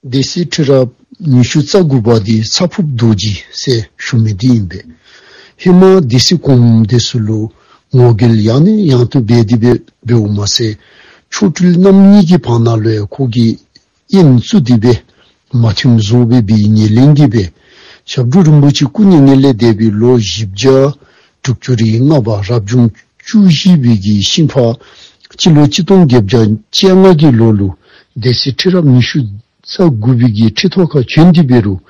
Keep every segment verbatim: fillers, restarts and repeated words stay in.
སྡེ་སྲིད་ཁྲི་རབས་ཉི་ཤུ་རྩ་དགུ་པ་འདི་ཚ་ཕུགཔ་རྡོ་རྗེ་ཟེར་ཞུ་མི་འདི་ཨིན་པས། ཧེ་མ་སྡེ་སྲིད་གོངམ་འདི་ཚུ་ལུ་ངོ་རྒོལ་ཡང་ནས་ཡང་དུ་འབད་དེ་སྦེ་འབདཝ་མ་ཚད་མཆོག་སྤྲུལ་རྣམ་གཉིས་ཀྱི་བར་ན་ལུ་ཡང་ཁོ་གིས་དབྱེན་བཙུགས་ཏེ་སྦེ་མ་མཐུནམ་བཟོ་སྦེ་འབད་ནི་ལས་ཀྱི་སྦེ་ཞབས་དྲུང་རིན་པོ་ཆེ་སྐུ་མྱ་ངན་ལས་འདས་པའི་ལོ་བཞི་བརྒྱ་དྲུག་ཅུ་རེ་ལྔ་པ་རབ་བྱུང་བཅུ་བཞི་པའི་གི་ཤིང་ཕག་སྤྱི་ལོ་གཅིག་སྟོང་བརྒྱད་བརྒྱ་བཅོ་ལྔ་གི་ལོ་ལུ་སྡེ་སྲིད་ཁྲི་རབས་ཉི་ཤུ་རྩ་དགུ་པའི་གི་ཁྲི་ཐོག་ཁར་བྱོན་ཏེ་འབད་རུང་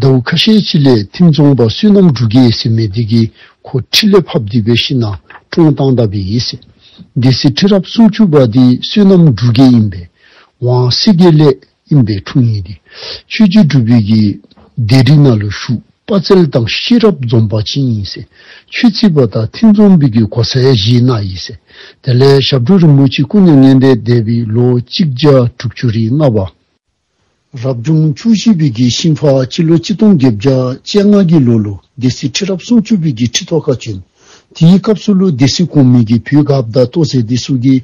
ཟླཝ་ཁ་ཤས་ཅིག་ལས་ཐིམ་རྫོང་པ་བསོད་ནམས་འབྲུག་རྒྱས་ཟེར་མི་འདི་གིས་ཁོ་ཁྲི་ལས་ཕབ་སྟེ་འབད་ཞིནམ་ན་བཀྲོངས་བཏང་ད་པའི་ཨིན་ཟེར། སྡེ་སྲིད་ཁྲི་རབས་སུམ་ཅུ་པ་འདི་བསོད་ནམས་འབྲུག་རྒྱས་ཨིན་པས། ཝང་སེ་གེ་ལས་ཨིན་པའི་འཁྲུངས་ཡུལ་འདི་ཆོས་རྗེ་འབྲུག་པའི་གི་སྡེ་རིགས་ནང་ལུ་ཞུགས། དཔའ་རྩལ་དང་ཤེས་རབ་འཛོམས་པ་ཅིག་ཨིན་ཟེར། ཆོས་རྩིས་པ་དང་ཐིམ་རྫོང་པའི་གི་གོ་ས་ཡང་བཞེས་གནང་ཡི་ཟེར། དེ་ལས་ཞབས་དྲུང་རིན་པོ་ཆེ་སྐུ་མྱ་ངན་ལས་འདས་པའི་ལོ་གཅིག་བརྒྱ་དྲུག་ཅུ་རེ་ལྔ་པ་རབ་བྱུང་བཅུ་བཞི་པའི་གི་ཤིང་ཕག་སྤྱི་ལོ་གཅིག་སྟོང་བརྒྱད་བརྒྱ་བཅོ་ལྔ་གི་ལོ་ལུ་སྡེ་སྲིད་ཁྲི་རབས་སུམ་ཅུ་པའི་གི་ཁྲི་ཐོག་ཁར་བྱོན། དེའི་སྐབས་སུ་ལུ་སྡེ་སྲིད་གོང་མའི་གི་བུ་གབ་དང་ལྟོ་ཚེ་འདི་ཚུ་གིས་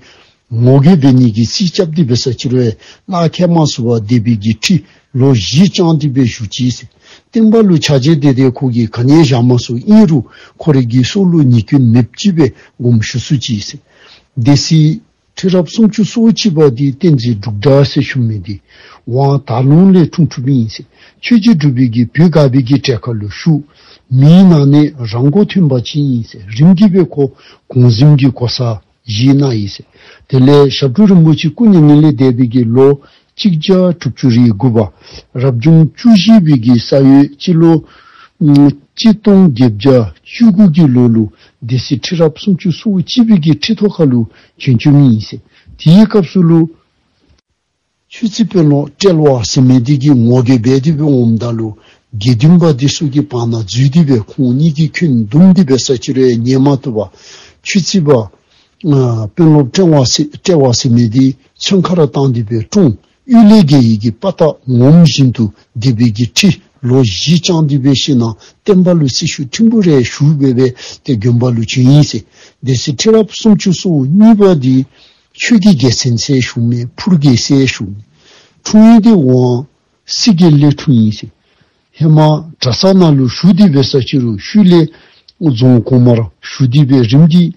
ངོ་རྒོལ་འབད་ནི་གི་རྩིས་རྐྱབ་སྟེ་འབད་ས་ཅིག་རུང་གླགས་ཁེལ་མ་ཚུགས་པར་སྡེ་པའི་གི་ཁྲི་ལོ་བཞི་བསྐྱངས་ཏེ་སྦེ་བཞུགས་ཅི་ཟེར། བསྟན་པ་ལུ་ཆ་བཞག་དེ་དེ་ཁོ་གིས་ག་ནི་བཞག་མ་ཚུགས། ཨིན་རུང་ཁོ་རའི་གི་སྲོག་ལུ་ཉེས་སྐྱོན་མེདཔ་ཅིག་སྦེ་དགོངསམ་ཞུ་ཚུགས་ཅི་ཟེར། སྡེ་སྲིད་ཁྲི་རབས་སུམ་ཅུ་སོ་གཅིག་པ་འདི་བསྟན་འཛིན་འབྲུག་གྲགས་ཟེར་ཞུ་མི་འདི་ཝང་དར་ལུང་ལས་འཁྲུངས་འཁྲུངསམ་ཨིན་ཟེར། ཆོས་རྗེ་འབྲུག་པའི་གི་བུ་གབ་པའི་གི་གྲལ་ཁར་ལུ་ཞུགས། མིའི་ནང་ནས་རང་མགོ་ཐོན་པ་ཅིག་ཨིན་ཟེར། རིམ་གྱིས་སྦེ་ཁོ་གོང་གཟིམ་གྱི་གོ་ས་བཞེས་གནང་ཡི་ཟེར། དེ་ལས་ཞབས་དྲུང་རིན་པོ་ཆེ་སྐུ་མྱ་ངན་ལས་འདས་པའི་གི་ལོ་གཅིག་བརྒྱ་དྲུག་ཅུ་རེ་དགུ་པ་རབ་བྱུང་བཅུ་བཞི་པའི་གི་ས་ཡོས་སྤྱི་ལོ་ཨམ་གཅིག་སྟོང་བརྒྱད་བརྒྱ་བཅུ་དགུ་གི་ལོ་ལུ་སྡེ་སྲིད་ཁྲི་རབས་སུམ་ཅུ་སོ་གཅིག་པའི་གི་ཁྲི་ཐོག་ཁར་ལུ་བྱོན་བྱོནམ་ཨིན་ཟེར། དེའི་སྐབས་སུ་ལུ་ཆོས་རྩིས་དཔོན་སློབ་བཀྲེ་བ་ཟེར་མི་འདི་གིས་ངོ་རྒོལ་འབད་དེ་སྦེ་འོངམ་ད་ལུ་དགེ་འདུན་པ་འདི་ཚུ་གིས་བར་ན་འཛུལ་ཏེ་སྦེ་ཁོང་གཉིས་ཀྱི་འཁོན་བརྡུངམ་འདི་འབད་ས་ཅིག་རུང་ཉན་མ་བཏུབ་པར་ཆོས་རྩིས་པ་ཨ་དཔོན་སློབ་བཀྲེ་བ་ཟེར་བཀྲེ་བ་ཟེར་མི་འདི་མཚོན་ཁར་བཏང་སྟེ་སྦེ་བཀྲོངས། གཡུལ་ལས་རྒྱལ་ཡི་གི་དཔའ་རྟགས་ངོམ་བཞིན་དུ་སྡེ་པའི་གི་ཁྲི་ལོ་བཞི་བསྐྱངས་ཏེ་འབད་ཞིནམ་ན་བསྟན་པ་ལུ་སྲི་ཞུ་ཕྲན་བུ་རེ་ཞུ་སྦེ་སྦེ་ཏེ་དགོན་པ་ལུ་བྱོན་ཡི་ཟེར། སྡེ་སྲིད་ཁྲི་རབས་སུམ་ཅུ་སོ་གཉིས་པ་འདི་ཆོས་ཀྱི་རྒྱལ་མཚན་ཟེར་ཞུ་མི་ཕུར་རྒྱལ་ཟེར་ཞུ་མི་འཁྲུངས་ཡུལ་འདི་ཝང་སེ་གེ་ལས་འཁྲུངས་ཡི་ཟེར། ཧེ་མ་གྲྭ་ཚང་ནང་ལུ་ཞུགས་ཏེ་འབད་ས་ཅིག་རུང་ཤུལ་ལས་རྫོང་གོང་མར་ཞུགས་ཏེ་སྦེ་རིམ་གྱིས་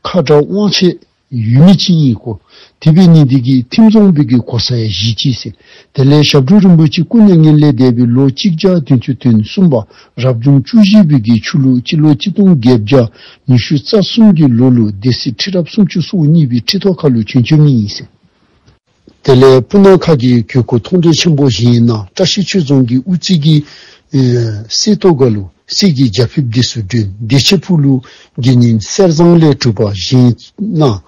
ཁ་དྲག་དབང་ཆེ་ཡོད་མི་ཅིག་ཨིན་ཁོ། དེ་འབད་ནི་འདི་གིས་ཐིམ་རྫོང་པའི་གི་གོ་ས་ཡང་བཞེས་ཅི་ཟེར། དེ་ལས་ཞབས་དྲུང་རིན་པོ་ཆེ་སྐུ་མྱ་ངན་ལས་འདས་པའི་ལོ་གཅིག་བརྒྱ་བདུན་ཅུ་དོན་གསུམ་པ་རབ་བྱུང་བཅུ་བཞི་པའི་གི་ཆུ་ལུག་སྤྱི་ལོ་གཅིག་སྟོང་བརྒྱད་བརྒྱ་ཉི་ཤུ་རྩ་གསུམ་གྱི་ལོ་ལུ་སྡེ་སྲིད་ཁྲི་རབས་སུམ་ཅུ་སོ་གཉིས་པའི་ཁྲི་ཐོག་ཁར་ལུ་བྱོན་བྱོནམ་ཨིན་ཟེར། དེ་ལས་སྤུ་ན་ཁ་གི་གོས་སྐུ་མཐོང་གྲོལ་ཆེན་པོ་བཞེངས་གནང་། བཀྲ་ཤིས་ཆོས་རྫོང་གི་དབུ་རྩེ་གི་ཨེ་གསེར་ཏོག་སྒར་ལུ་གསེར་གྱི་རྒྱ་ཕིབས་འདི་ཚུ་བསྒྲོན། བདེ་ཆེན་ཕུག་ལུ་དགེ་བསྙེན་གསེར་ཟངས་ལས་གྲུབ་པ་བཞེངས་གནང་།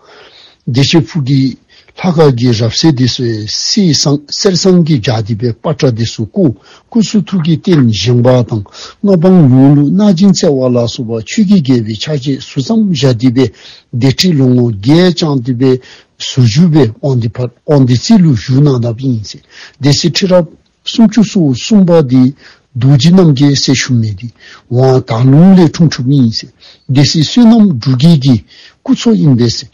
བདེ་ཆེན་ཕུག་གི་ལྷ་ཁང་གི་རབ་གསལ་འདི་ཚུ་གསེར་ཟངས་གསེར་ཟངས་ཀྱིས་སྦྱར་ཏེ་སྦེ་པ་ཏྲ་འདི་ཚུ་བརྐོ། སྐུ་གསུང་ཐུགས་ཀྱི་རྟེན་བཞེངས་པ་དང་མངའ་འབངས་ཡོངས་ལུ་གནང་སྦྱིན་སྩལ་བ་ལ་སོགས་པ་ཆོས་ཀྱི་རྒྱལ་པོའི་ཕྱག་རྗེས་ཟུར་ཙམ་བཞག་སྟེ་སྦེ་སྡེ་ཁྲི་ལོ་ངོ་བརྒྱད་བསྐྱངས་ཏེ་སྦེ་ཟུར་བཞུགས་སྦེ་དབང་འདུས་ཕར་དབང་འདུས་རྩེ་ལུ་བཞུགས་གནང་གནངམ་ཨིན་ཟེར། སྡེ་སྲིད་ཁྲི་རབས་སུམ་ཅུ་སོ་གསུམ་པ་འདི་རྡོ་རྗེ་རྣམ་རྒྱལ་ཟེར་ཞུ་མི་འདི་ཝང་དར་ལུང་ལས་འཁྲུངས་འཁྲུངསམ་ཨིན་ཟེར། སྡེ་སྲིད་བསོད་ནམས་འབྲུག་རྒྱས་ཀྱི་སྐུ་ཚབ་ཨིན་པས་ཟེར།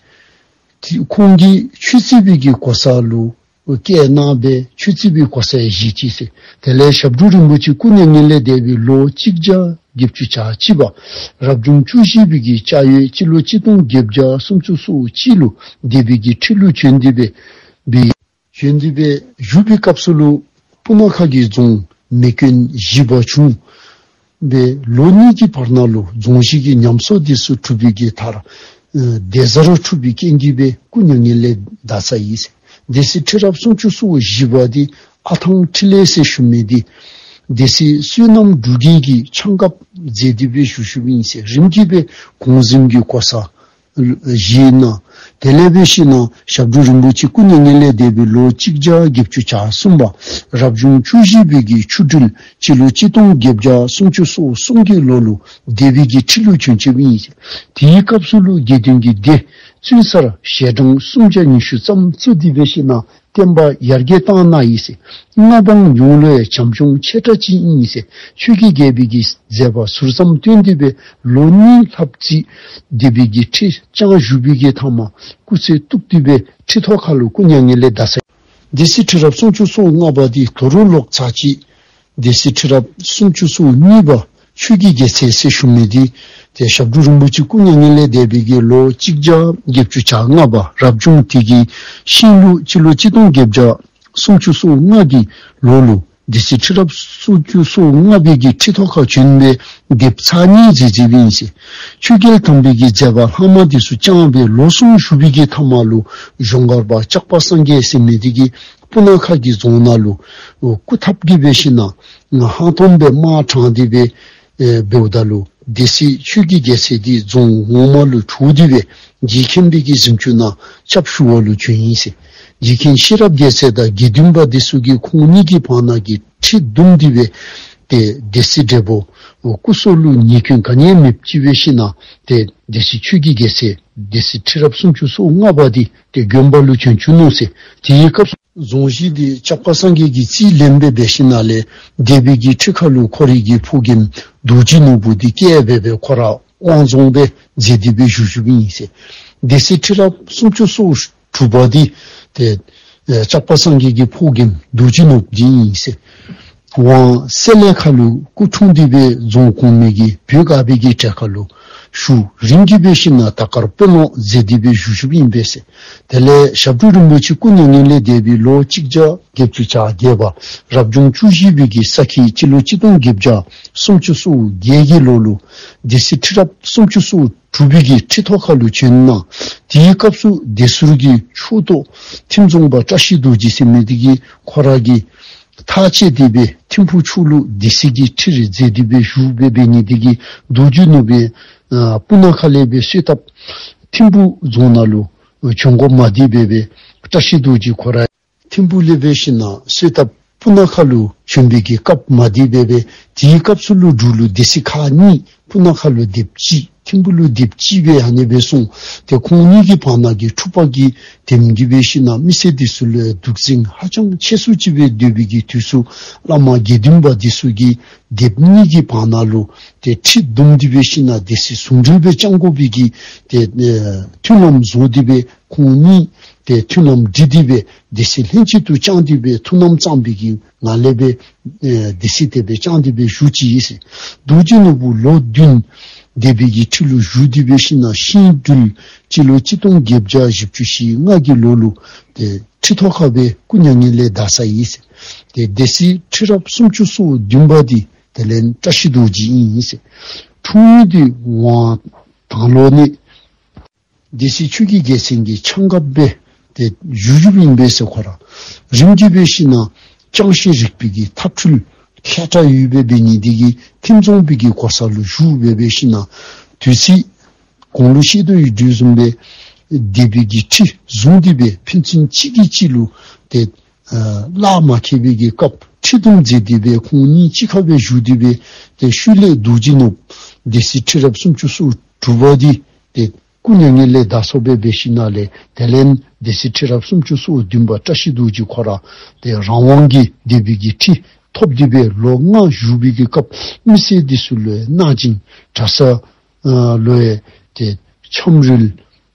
དེ་ཁོང་གིས་ཆོས་རྩིས་པའི་གི་གོ་ས་ལུ་བཀལ་གནང་སྦེ་ཆོས་རྩིས་པའི་གོ་ས་ཡང་བཞེས་ཅི་ཟེར། དེ་ལས་ཞབས་དྲུང་རིན་པོ་ཆེ་སྐུ་མྱ་ངན་ལས་འདས་པའི་ལོ་གཅིག་བརྒྱ་བརྒྱད་ཅུ་གྱ་གཅིག་པ་རབ་བྱུང་བཅུ་བཞི་པའི་གི་ལྕགས་ཡོས་སྤྱི་ལོ་གཅིག་སྟོང་བརྒྱད་བརྒྱ་སུམ་ཅུ་སོ་གཅིག་ལུ་སྡེ་པའི་གི་ཁྲི་ལུ་བྱོན་ཏེ་སྦེ་སྦེ་བྱོན་ཏེ་སྦེ་བཞུགས་པའི་སྐབས་སུ་ལུ་སྤུ་ན་ཁ་གི་རྫོང་མེ་སྐྱོན་བཞི་པ་བྱུང་། སྦེ་ལོ་གཉིས་ཀྱི་བར་ན་ལུ་རྫོང་གཞི་གི་ཉམས་གསོ་འདི་ཚུ་གྲུབ་པའི་གི་མཐར་ཨེ་སྡེ་གཟར་འཁྲུགས་པའི་རྐྱེན་གྱིས་སྦེ་སྐུ་མྱ་ངན་ལས་འདས་ཡི་ཟེར། སྡེ་སྲིད་ཁྲི་རབས་སུམ་ཅུ་སོ་བཞི་པ་འདི་ཨ་ཐང་ཕྲིན་ལས་ཟེར་ཞུ་མི་འདི་སྡེ་སྲིད་བསོད་ནམས་འབྲུག་རྒྱས་ཀྱིས་ཆང་བཀབ་མཛད་དེ་སྦེ་བཞུགས་བཞུགསཔ་ཨིན་ཟེར། རིམ་གྱིས་སྦེ་གོང་གཟིམ་གྱི་གོ་ས་བཞེས་གནང་། དེ་ལས་འབད་ཞིནམ་ན་ཞབས་དྲུང་རིན་པོ་ཆེ་སྐུ་མྱ་ངན་ལས་འདས་པའི་ལོ་གཅིག་བརྒྱ་བརྒྱད་ཅུ་གྱ་གསུམ་པ་རབ་བྱུང་བཅུ་བཞི་པའི་གི་ཆུ་སྦྲུལ་སྤྱི་ལོ་གཅིག་སྟོང་བརྒྱད་བརྒྱ་སུམ་ཅུ་སོ་གསུམ་གྱི་ལོ་ལུ་སྡེ་པའི་གི་ཁྲི་ལུ་བྱོན་བྱོནམ་ཨིན་ཟེར། དེའི་སྐབས་སུ་ལུ་དགེ་འདུན་གྱི་སྡེ་བཙུན་གསར་ཞལ་གྲངས་སུམ་བརྒྱ་ཉི་ཤུ་ཙམ་བཙུགས་ཏེ་འབད་ཞིནམ་ན་བསྟན་པ་ཡར་རྒྱས་བཏང་གནང་ཡི་ཟེར། མངའ་འབངས་ཡོངས་ལུ་ཡང་བྱམས་སྐྱོང་ཆེ་དྲགས་ཅིག་ཨིན་ཟེར། ཆོས་ཀྱི་རྒྱལ་པོའི་གི་མཛད་པ་ཟུར་ཙམ་སྟོན་ཏེ་སྦེ་ལོ་གཉིས་ལྷགཔ་ཅིག་སྡེ་པའི་གི་ཁྲི་བསྐྱངས་བཞུགས་པའི་གི་མཐའ་མ་སྐུ་ཚེ་གཏུགས་ཏེ་སྦེ་ཁྲི་ཐོག་ཁ་ལུ་སྐུ་མྱ་ངན་ལས་འདས་ཡི། སྡེ་སྲིད་ཁྲི་རབས་སུམ་ཅུ་སོ་ལྔ་པ་འདི་དོ་རུང་ལོག་ཚར་གཅིག་སྡེ་སྲིད་ཁྲི་རབས་སུམ་ཅུ་སོ་གཉིས་པ་ཆོས་ཀྱི་རྒྱལ་མཚན་ཟེར་ཞུ་མི་འདི་ཏེ་ཞབས་དྲུང་རིན་པོ་ཆེ་སྐུ་མྱ་ངན་ལས་འདས་པའི་གི་ལོ་གཅིག་བརྒྱ་བརྒྱད་ཅུ་གྱ་ལྔ་པ་རབ་བྱུང་དེ་གི་ཤིང་ལུག་སྤྱི་ལོ་གཅིག་སྟོང་བརྒྱད་བརྒྱ་སུམ་ཅུ་སོ་ལྔ་གི་ལོ་ལུ་སྡེ་སྲིད་ཁྲི་རབས་སུམ་ཅུ་སོ་ལྔ་པའི་གི་ཁྲི་ཐོག་ཁར་བྱོན་པའི་སྡེཔ་ཚར་གཉིས་མཛད་མཛདཔ་ཨིན་ཟེར། ཆོས་རྒྱལ་དམ་པའི་གི་མཛད་པ་ལྷག་མ་འདི་ཚུ་བསྐྱངས་པའི་ལོ་གསུམ་བཞུགས་པའི་གི་མཐའ་མ་ལུ་གཞོང་སྒར་པ་ལྕགས་པ་སངས་རྒྱས་ཟེར་མི་འདི་གིས་སྤུ་ན་ཁ་གི་རྫོང་ནང་ལུ་སྐུ་འཐབ་སྟེ་འབད་ཞིན་ན་ཧང་སྟོང་སྦེ་དམག་དྲངས་ཏེ་འབད་ཨེ་འབདཝ་ད་ལུ་སྡེ་སྲིད་ཆོས་ཀྱི་རྒྱལ་མཚན་འདི་རྫོང་ངོ་མ་ལུ་བྱོག་སྟེ་འབད་རྗེ་མཁན་པོའི་གི་གཟིམ་ཅུང་ནང་སྐྱབས་ཞུ་བ་ལུ་བྱོན་ཡི་ཟེར། རྗེ་མཁན་ཤེས་རབ་རྒྱལ་མཚན་དང་དགེ་འདུན་པ་འདི་ཚུ་གིས་ཁོང་གཉིས་ཀྱི་བར་ན་གི་ཁྲི་བསྡུམས་ཏེ་འབད་ཏེ་སྡེ་སྲིད་བགྲེས་པོ་སྐུ་སྲོག་ལུ་ཉེས་སྐྱོན་ག་ནི་ཡང་མེདཔ་ཅིག་འབད་ཞིན་ན་ཏེ་སྡེ་སྲིད་ཆོས་ཀྱི་རྒྱལ་མཚན་སྡེ་སྲིད་ཁྲི་རབས་སུམ་ཅུ་སོ་ལྔ་པ་འདི་ཏེ་དགོན་པ་ལུ་བྱོན་བཅུག་ནུག་ཟེར། དེའི་སྐབས་སུ་རྫོང་གཞི་འདི་ལྕགས་པ་སངས་རྒྱས་ཀྱིས་རྩིས་ལེན་སྦེ་འབད་ཞིན་ན་ལས་སྡེ་པའི་གི་ཁྲི་ཁར་ལུ་ཁོ་རའི་གི་ཕོ་རྒནམ་རྡོ་རྗེ་ནོར་བུ་འདི་བཀལ་སྦེ་འབད་ཁོ་ར་དབང་རྫོང་སྦེ་མཛད་དེ་འབད་བཞུགས་བཞུགསཔ་ཨིན་ཟེར། སྡེ་སྲིད་ཁྲི་རབས་སུམ་ཅུ་སོ་དྲུག་པ་འདི་ཏེ་ཨེ་ལྕགས་པ་སངས་རྒྱས་ཀྱི་ཕོ་རྒནམ་རྡོ་རྗེ་ནོར་བུ་འདི་ཨིན་ཟེར། ཝང་སེ་ལའི་ཁ་ལུ་སྐུ་འཁྲུངས་ཏེ་འབད་རྫོང་གོང་མའི་གི་བོད་སྒར་པའི་གི་གྲལ་ཁར་ལུ་བཞུགས། རིམ་གྱིས་འབད་ཞིན་ན་དར་དཀར་དཔོན་སློབ་མཛད་དེ་འབད་བཞུགས་བཞུགསཔ་ཨིན་པས་ཟེར། དེ་ལས་ཞབས་དྲུང་རིན་པོ་ཆེ་སྐུ་མྱ་ངན་ལས་འདས་པའི་ལོ་གཅིག་བརྒྱ་བརྒྱད་ཅུ་གྱ་བརྒྱད་པ་རབ་བྱུང་བཅུ་བཞི་པའི་གི་ས་ཁྱི་སྤྱི་ལོ་གཅིག་སྟོང་བརྒྱད་བརྒྱ་སུམ་ཅུ་སོ་བརྒྱད་ཀྱི་ལོ་ལུ་སྡེ་སྲིད་ཁྲི་རབས་སུམ་ཅུ་སོ་དྲུག་པའི་གི་ཁྲི་ཐོག་ཁར་ལུ་བྱོན་ནུག། དེའི་སྐབས་སུ་སྡེ་ཟུར་གྱི་ཕྱོགས་གཏོགས་ཐིམ་རྫོང་པ་བཀྲ་ཤིས་རྡོ་རྗེ་ཟེར་མི་འདི་གིས་ཁོ་ར་གིས་ཐག་བཅད་དེ་འབད་ཐིམ་ཕུག་ཕྱོགས་ལུ་སྡེ་སྲིད་ཀྱི་ཁྲི་རེ་མཛད་དེ་འབད་བཞུགས་འབད་འབད་ནི་འདི་གིས་རྡོ་རྗེ་ནོར་བུ་ཨ་སྤུ་ན་ཁ་ལས་འབད་གསོལ་ཐབ་ཐིམ་ཕུག་རྫོང་ནང་ལུ་བྱོན་དགོ་མ་འདི་འབད་འབད་བཀྲ་ཤིས་རྡོ་རྗེ་ཁོ་ར་ཐིམ་ཕུག་ལས་འབད་ཞིན་ན་གསོལ་ཐབ་སྤུ་ན་ཁ་ལུ་བྱོན་པའི་གི་སྐབས་མ་འདི་འབད་འབད་དེའི་སྐབས་སུ་ལུ་འབྲུག་ལུ་སྡེ་སྲིད་ཁག་གཉིས་སྤུ་ན་ཁ་ལུ་སྡེཔ་གཅིག་ཐིམ་ཕུག་ལུ་སྡེཔ་གཅིག་སྦེ་ཨ་ནི་སྦེ་སོང་། ཏེ་ཁོང་གཉིས་ཀྱི་བར་ན་གི་འཁྲུག་པ་གི་དེམ་གྱིས་འབད་ཞིན་ན་མི་སེར་འདི་ཚུ་ལུ་སྡུག་འཛིང་ཧ་ཅང་ཆེ་སུ་ཅིག་སྦེ་སྡོད་པའི་གི་དུས་སུ་བླ་མ་དགེ་འདུན་པ་འདི་ཚུ་གིས་སྡེཔ་གཉིས་ཀྱི་བར་ན་ལུ་ཏེ་ཁྲི་བསྡུམས་ཏེ་འབད་ཞིན་ན་སྡེ་སྲིད་ཟུང་འབྲེལ་སྦེ་བསྐྱང་དགོ་པའི་གི་ཏེ་ཨེ་མཐུན་ལམ་བཟོ་སྟེ་འབད་ཁོང་གཉིས་ཏེ་མཐུན་ལམ་སྒྲིག་སྟེ་འབད་སྡེ་སྲིད་ལྷན་ཅིག་ཏུ་བསྐྱངས་ཏེ་འབད་མཐུན་ལམ་གཙང་པའི་གི་ངང་ལས་འབད་ཨེ་སྡེ་སྲིད་དེ་སྦེ་བསྐྱངས་ཏེ་འབད་བཞུགས་ཅི་ཨིན་ཟེར། རྡོ་རྗེ་ནོར་བུ་ལོ་བདུན་སྡེ་པའི་གི་ཁྲི་ལུ་བཞུགས་ཏེ་འབད་ཞིན་ན་ཤིང་སྦྲུལ་སྤྱི་ལོ་གཅིག་སྟོང་བརྒྱད་བརྒྱ་བཞི་བཅུ་ཞེ་ལྔ་གི་ལོ་ལུ་ཏེ་ཁྲི་ཐོག་ཁར་འབད་སྐུ་མྱ་ངན་ལས་འདས་སོ་ཡི་ཟེར། ཏེ་སྡེ་སྲིད་ཁྲི་རབས་སུམ་ཅུ་སོ་བདུན་པ་འདི་དེ་ལས་བཀྲ་ཤིས་རྡོ་རྗེ་ཨིན་ཟེར། འཁྲུངས་ཡུལ་འདི་ཝང་དང་ལོ་ནི་སྡེ་སྲིད་ཆོས་ཀྱི་རྒྱལ་མཚན་གྱི་ཆང་སྒརཔ་སྦེ་ཏེ་བཞུགས་བཞུགསཔ་ཨིན་པས་ཟེར་ཁོ་ར། རིམ་གྱིས་འབད་ཞིན་ན་ཅང་ཤེས་རིག་པའི་གི་ཐབས་འཕྲུལ་མཁས་དྲགས་ཡོདཔ་སྦེ་འབད་ནི་འདི་གིས་ཐིམ་རྫོང་པའི་གི་གོ་ས་ལུ་བཞུགས་སྦེ་འབད་ཞིན་ན་དུས་ཚོད་གོང་ལུ་བཤད་དོ་ཡོད་དོ་བཟུམ་སྦེ་སྡེ་པའི་གི་ཁྲི་བཟུང་སྟེ་འབད་ཕན་ཚུན་གཅིག་གིས་གཅིག་ལུ་ཏེ་ཨ་བླ་མ་མཁས་པའི་གི་སྐབས་ཁྲི་བསྡུམས་མཛད་དེ་འབད་ཁོང་གཉིས་གཅིག་ཁར་སྦེ་བཞུགས་ཏེ་འབད་ཏེ་ཤུལ་ལས་རྡོ་རྗེ་ནོར་བུ་སྡེ་སྲིད་ཁྲི་རབས་སུམ་ཅུ་སོ་དྲུག་པ་འདི་ཏེ་སྐུ་མྱ་ངན་ལས་འདས་སོ་སྦེ་འབད་ཞིན་ན་ལས་དེ་ལས་སྡེ་སྲིད་ཁྲི་རབས་སུམ་ཅུ་སོ་བདུན་པ་བཀྲ་ཤིས་རྡོ་རྗེ་ཁོ་ར་ཏེ་རང་དབང་གི་སྡེ་པའི་གི་ཁྲི་ཐོབ་སྟེ་འབད་ལོ་ལྔ་བཞུགས་པའི་གི་སྐབས་མི་སེར་འདི་ཚུ་ལུ་གནང་སྦྱིན་གྲྭ་ས་ཨ་ལུ་ཡང་ཏེ་ཆམ་རིལ་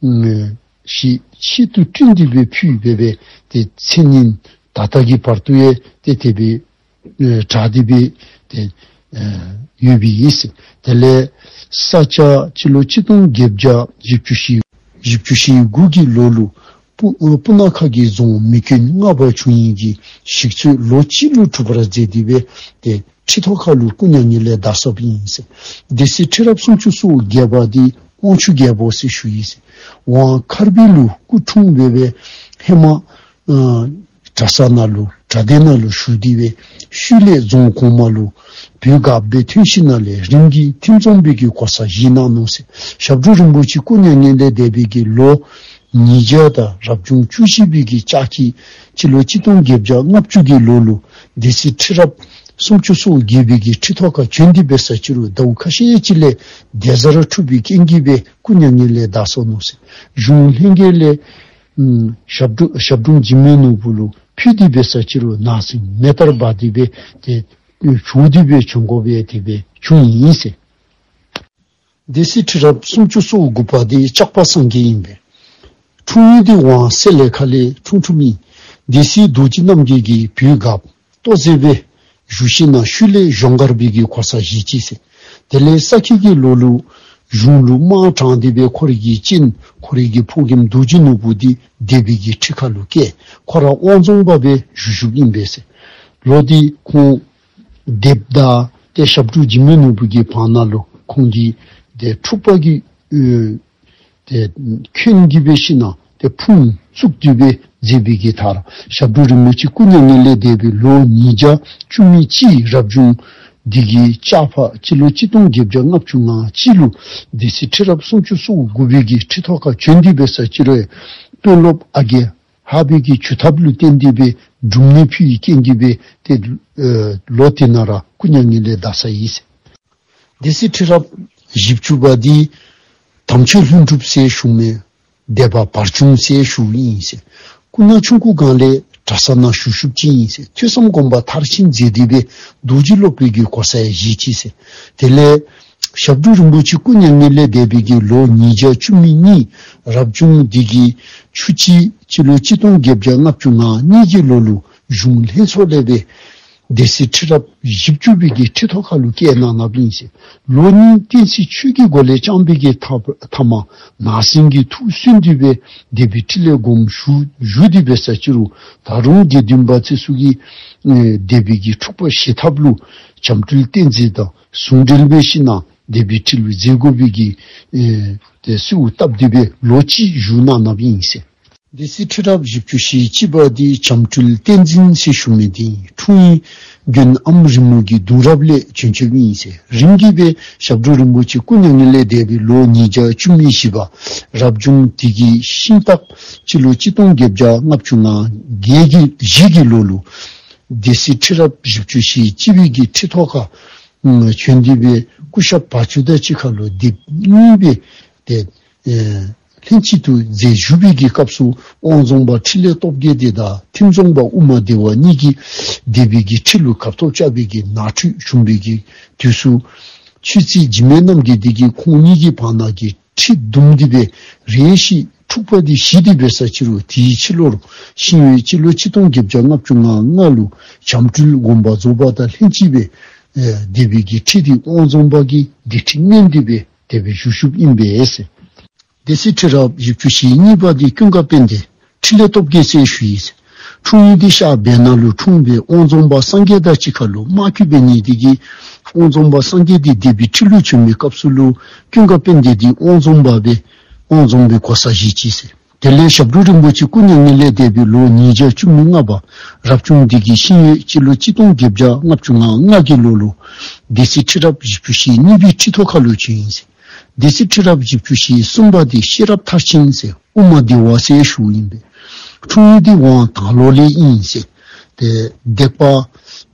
ཨ་ཞིག་ཆེད་དུ་བསྐྲུན་ཏེ་འབད་ཕུལ་འབད་འབད་ཏེ་མཚན་ཉིན་ད་ལྟ་གི་བར་དུ་ཡང་ཏེ་དེ་སྦེ་ཨེ་གྲགས་ཏེ་འབད་ཏེ་ཨེ་ཡོད་པའི་ཨིན་ཟེར། དེ་ལས་ས་སྐྱ་སྤྱི་ལོ་གཅིག་སྟོང་བརྒྱད་བརྒྱ་བཞི་བཅུ་ཞེ་བཞི་བཅུ་ཞེ་དགུ་གི་ལོ་ལུ་སྤུ་ཨ་སྤུ་ན་ཁ་གི་རྫོང་མེ་སྐྱོན་ལྔ་པ་བྱུང་ཡི་གི་ཞིག་ཚོད་ལོ་གཅིག་ལུ་གྲུབ་པར་མཛད་དེ་འབད་ཏེ་ཁྲི་ཐོག་ཁ་ལུ་སྐུ་མྱ་ངན་ལས་འདས་སོཔ་ཨིན་ཟེར། སྡེ་སྲིད་ཁྲི་རབས་སུམ་ཅུ་སོ་བརྒྱད་པ་འདི་དབང་ཕྱུག་རྒྱལ་པོ་ཟེར་ཞུ་ཡི་ཟེར། ཝང་མཁར་སྦིས་ལུ་སྐུ་འཁྲུངས་འབད་འབད་ཧེ་མ་ཨ་གྲྭ་ས་ནང་ལུ་གྲྭ་སྡེ་ནང་ལུ་བཞུགས་ཏེ་འབད་ཤུལ་ལས་རྫོང་གོང་མ་ལུ་བོད་སྒརཔ་སྦེ་ཐོན་ཞིནམ་ལས་རིམ་གྱིས་ཐིམ་རྫོང་པའི་གི་གོ་ས་བཞེས་གནང་ནུག་ཟེར། ཞབས་དྲུང་རིན་པོ་ཆེ་སྐུ་མྱ་ངན་ལས་འདས་པའི་གི་ལོ་ཉིས་བརྒྱ་དང་རབ་བྱུང་བཅུ་བཞི་པའི་གི་ལྕགས་ཁྱི་སྤྱི་ལོ་གཅིག་སྟོང་བརྒྱད་བརྒྱ་ལྔ་བཅུ་གི་ལོ་ལུ་སྡེ་སྲིད་ཁྲི་རབས་སུམ་ཅུ་སོ་བརྒྱད་པའི་གི་ཁྲི་ཐོག་ཁར་བྱོན་ཏེ་འབད་ས་ཅི་རུང་ཟླཝ་ཁ་ཤས་ཅིག་ལས་སྡེ་གཟར་འཁྲུགས་པའི་རྐྱེན་གྱིས་འབད་སྐུ་མྱ་ངན་ལས་འདས་སོ་ནུག་ཟེར། གཞུང་ལྷན་རྒྱས་ལས་ཨམ་ཞབས་དྲུང་ཞབས་དྲུང་འཇིགས་མེད་ནོར་བུ་ལུ་ཕུལ་ཏེ་འབད་ས་ཅི་རུང་ནང་སེམས་མེ་ལྟར་འབར་ཏེ་འབད་ཏེ་བྱོག་སྟེ་འབད་བྱོན་དགོ་པས་དེ་སྦེ་བྱུང་ཡི་ཟེར། སྡེ་སྲིད་ཁྲི་རབས་སུམ་ཅུ་སོ་དགུ་པ་འདི་ལྕགས་པ་སངས་རྒྱས་ཨིན་པས། འཁྲུངས་ཡུལ་འདི་ཝང་སེ་ལའི་ཁ་ལས་འཁྲུངས་འཁྲུངསམ་ཨིན། སྡེ་སྲིད་རྡོ་རྗེ་རྣམ་རྒྱལ་གྱི་བུའི་སྒརཔ་ལྟོ་གཟན་སྦེ་བཞུགས་ཞིནམ་ལས་ཤུལ་ལས་གཞོང་སྒར་པའི་གི་གོ་ས་བཞེས་ཅི་ཟེར། དེ་ལས་ས་ཁྱི་གི་ལོ་ལུ་གཞུང་ལུ་དམག་དྲངས་ཏེ་སྦེ་ཁོ་རའི་གི་གཅེན་ཁོ་རའི་གི་ཕོ་རྒནམ་རྡོ་རྗེ་ནོར་བུ་འདི་སྡེ་པའི་གི་ཁྲི་ཁ་ལུ་བཀལ། ཁོ་ར་དབང་རྫོངཔ་སྦེ་བཞུགས་བཞུགསཔ་ཨིན་པས་ཟེར། ལོ་འདི་ཁོང་སྡེཔ་དང་ཏེ་ཞབས་དྲུང་འཇིགས་མེད་ནོར་བུ་གི་བར་ན་ལུ་ཁོང་གིས་ཏེ་འཁྲུག་པ་གི་ཨེ་ཏེ་འཁོན་གྱིས་སྦེ་ཞིནམ་ལས་ཏེ་ཕུང་བཙུགས་ཏེ་སྦེ་མཛད་པའི་གི་མཐར་ཞབས་དྲུང་རིན་པོ་ཆེ་སྐུ་མྱ་ངན་ལས་འདས་པའི་ལོ་ཉིས་བརྒྱ་བཅུ་མེད་གཅིག་རབ་བྱུང་འདི་གི་ལྕགས་ཕག་སྤྱི་ལོ་གཅིག་སྟོང་བརྒྱད་བརྒྱ་ལྔ་བཅུ་ང་གཅིག་ལུ་སྡེ་སྲིད་ཁྲི་རབས་སུམ་ཅུ་སོ་དགུ་པའི་གི་ཁྲི་ཐོག་ཁར་བྱོན་ཏེ་འབད་ས་ཅིག་རུང་དཔོན་སློབ་ཨ་རྒས་ཧ་བི་གི་ཇུས་ཐབས་ལུ་བརྟེན་ཏེ་སྦེ་འབྲུམ་ནད་ཕོག་པའི་རྐྱེན་གྱིས་སྦེ་ཏེ་ཨེ་ལོ་དེ་ནང་ར་སྐུ་མྱ་ངན་ལས་འདས་ཡི་ཟེར། སྡེ་སྲིད་ཁྲི་རབས་བཞི་བཅུ་པ་འདི་དམ་ཆོས་ལྷུན་གྲུབ་ཟེར་ཞུཝ་མས། སྡེ་པ་བར་ཆུང་ཟེར་ཞུཝ་ཨིན་ཟེར། སྐུ་ན་ཆུང་ཀུ་སྒང་ལས་གྲྭ་ས་ནང་བཞུགས་བཞུགསཔ་ཅིག་ཨིན་ཟེར། ཐོས་བསམ་སྒོམ་པ་མཐར་ཕྱིན་མཛད་དེ་སྦེ་རྡོ་རྗེ་སློབ་དཔོན་གྱི་གོ་ས་ཡང་བཞེས་ཅི་ཟེར། དེ་ལས་ཞབས་དྲུང་རིན་པོ་ཆེ་སྐུ་མྱ་ངན་ལས་འདས་པའི་གི་ལོ་ཉིས་བརྒྱ་བཅུ་མེད་གཉིས་རབ་བྱུང་འདི་གི་ཆུ་བྱི་སྤྱི་ལོ་གཅིག་སྟོང་བརྒྱད་བརྒྱ་ལྔ་བཅུ་ང་གཉིས་ཀྱི་ལོ་ལུ་གཞུང་ལྷན་ཚོགས་ལས་སྦེ་སྡེ་སྲིད་ཁྲི་རབས་བཞི་བཅུ་པའི་གི་ཁྲི་ཐོག་ཁ་ལུ་བཀལ་གནང་གནངམ་ཨིན་ཟེར། ལོ་གཉིས་བསྟན་སྲིད་ཆོས་ཀྱི་སྒོ་ལས་བསྐྱངས་པའི་གི་མཐའ་མ་ནང་ཟིང་གིས་ཐུགས་སུན་ཏེ་སྦེ་སྡེ་པའི་ཁྲི་ལས་དགོངས་ཞུ་ཞུ་སྟེ་འབད་ས་ཅིག་རུང་ད་རུང་དགེ་འདུན་པ་ཚུ་གིས་ཨེ་སྡེ་པའི་གི་འཁྲུག་པ་ཞི་ཐབས་ལུ་བྱམས་སྤྲུལ་བསྟན་འཛིན་དང་ཟུང་འབྲེལ་འབད་ཞིནམ་ལས་སྡེ་པའི་ཁྲི་ལུ་མཛད་དགོ་པའི་གི་ཨེ་ཏེ་གསོལཝ་བཏབ་སྟེ་སྦེ་ལོ་གཅིག་བཞུགས་གནང་གནངམ་ཨིན་ཟེར། སྡེ་སྲིད་ཁྲི་རབས་བཞི་བཅུ་ཞེ་གཅིག་པ་འདི་བྱམས་སྤྲུལ་བསྟན་འཛིན་ཟེར་ཞུ་མི་འདི་ཨིན། འཁྲུངས་ཡུལ་དགོན་ཨམ་རི་མོ་གི་གདུང་རབས་ལས་བྱོན་བྱོནམ་ཨིན་ཟེར། རིམ་གྱིས་སྦེ་ཞབས་དྲུང་རིན་པོ་ཆེ་སྐུ་མྱ་ངན་ལས་འདས་པའི་ལོ་ཉིས་བརྒྱ་བཅུ་མེད་བཞི་པ་རབ་བྱུང་འདི་གི་ཤིང་སྟག་སྤྱི་ལོ་གཅིག་སྟོང་བརྒྱད་བརྒྱ་ལྔ་བཅུ་ང་བརྒྱད་ཀྱི་བཞི་གི་ལོ་ལུ་སྡེ་སྲིད་ཁྲི་རབས་བཞི་བཅུ་ཞེ་གཅིག་པའི་གི་ཁྲི་ཐོག་ཁར་བྱོན་ཏེ་སྦེ་སྐུ་ཞབས་བར་ཅུང་དང་གཅིག་ཁར་ལུ་སྡེཔ་གཉིས་སྦེ་ཏེ་ཨེ་ལྷན་ཅིག་ཏུ་མཛད་བཞུགས་པའི་གི་སྐབས་སུ་དབང་རྫོངཔ་འཕྲིན་ལས་སྟོབས་རྒྱས་འདི་དང་ཐིམ་རྫོངཔ་དབུ་མ་སྡེ་བ་གཉིས་ཀྱིས་སྡེ་པའི་གི་ཁྲི་ལུ་གབ་ཐོབ་རྐྱབ་པའི་གི་ནང་འཁྲུག་བྱུང་བའི་གི་དུས་སུ་ཆོས་རྩེ་འཇིགས་མེད་རྣམ་རྒྱལ་འདི་གིས་ཁོང་གཉིས་ཀྱི་བར་ན་གི་ཁྲི་བརྡུངམ་འདི་སྦེ་རེ་ཞིག་འཁྲུག་པ་འདི་ཞི་སྟེ་འབད་ས་ཅིག་རུང་དེའི་ཕྱི་ལོར་ཤིང་ཡོས་སྤྱི་ལོ་གཅིག་སྟོང་བརྒྱད་བརྒྱ་ལྔ་བཅུ་ང་ལྔ་ལུ་བྱམས་སྤྲུལ་དགོངས་པ་རྫོགས་པ་དང་ལྷན་ཅིག་སྦེ་ཨེ་སྡེ་པའི་གི་ཁྲི་འདི་དབང་རྫོངཔ་གིས་སྡེ་ཁྲི་མངོན་ཏེ་སྦེ་དེ་སྦེ་བཞུགས་བཞུགསཔ་ཨིན་པས་ཟེར། སྡེ་སྲིད་ཁྲི་རབས་བཞི་བཅུ་ཞེ་གཉིས་པ་འདི་ཀུན་དགའ་དཔལ་ལྡན་འཕྲིན་ལས་སྟོབས་རྒྱས་ཟེར་ཞུ་ཡི་ཟེར། འཁྲུངས་ཡུལ་འདི་ཤར་བལ་ནག་ལུ་འཁྲུངས་སྦེ་དབང་རྫོངཔ་སངས་རྒྱས་དང་གཅིག་ཁར་ལུ་དམག་བརྒྱུད་འབད་ནི་འདི་གིས་དབང་རྫོངཔ་སངས་རྒྱས་འདི་སྡེ་པའི་ཁྲི་ལུ་བྱོན་མི་སྐབས་སུ་ལུ་ཀུན་དགའ་དཔལ་ལྡན་འདི་དབང་རྫོངཔ་སྦེ་དབང་རྫོངཔ་སྦེ་གོ་ས་བཞེས་ཅི་ཟེར། དེ་ལས་ཞབས་དྲུང་རིན་པོ་ཆེ་སྐུ་མྱ་ངན་ལས་འདས་པའི་ལོ་ཉིས་བརྒྱ་བཅུ་མེད་ལྔ་པ་རབ་བྱུང་འདི་གི་ཤིང་ཡོས་སྤྱི་ལོ་གཅིག་སྟོང་བརྒྱད་བརྒྱ་ལྔ་བཅུ་ང་ལྔ་གི་ལོ་ལུ་སྡེ་སྲིད་ཁྲི་རབས་བཞི་བཅུ་ཞེ་གཉིས་པའི་ཁྲི་ཐོག་ཁར་ལུ་བྱོན་ཡི་ཟེར། སྡེ་སྲིད་ཁྲི་རབས་བཞི་བཅུ་ཞེ་གསུམ་པ་འདི་ཤེས་རབ་མཐར་ཕྱིན་ཟེར་དབུ་མ་སྡེ་བ་ཟེར་ཞུཝ་ཨིན་པས། འཁྲུངས་ཡུལ་འདི་ཝང་དར་ལོ་ལས་ཨིན་ཟེར། ཏེ་སྡེ་པ་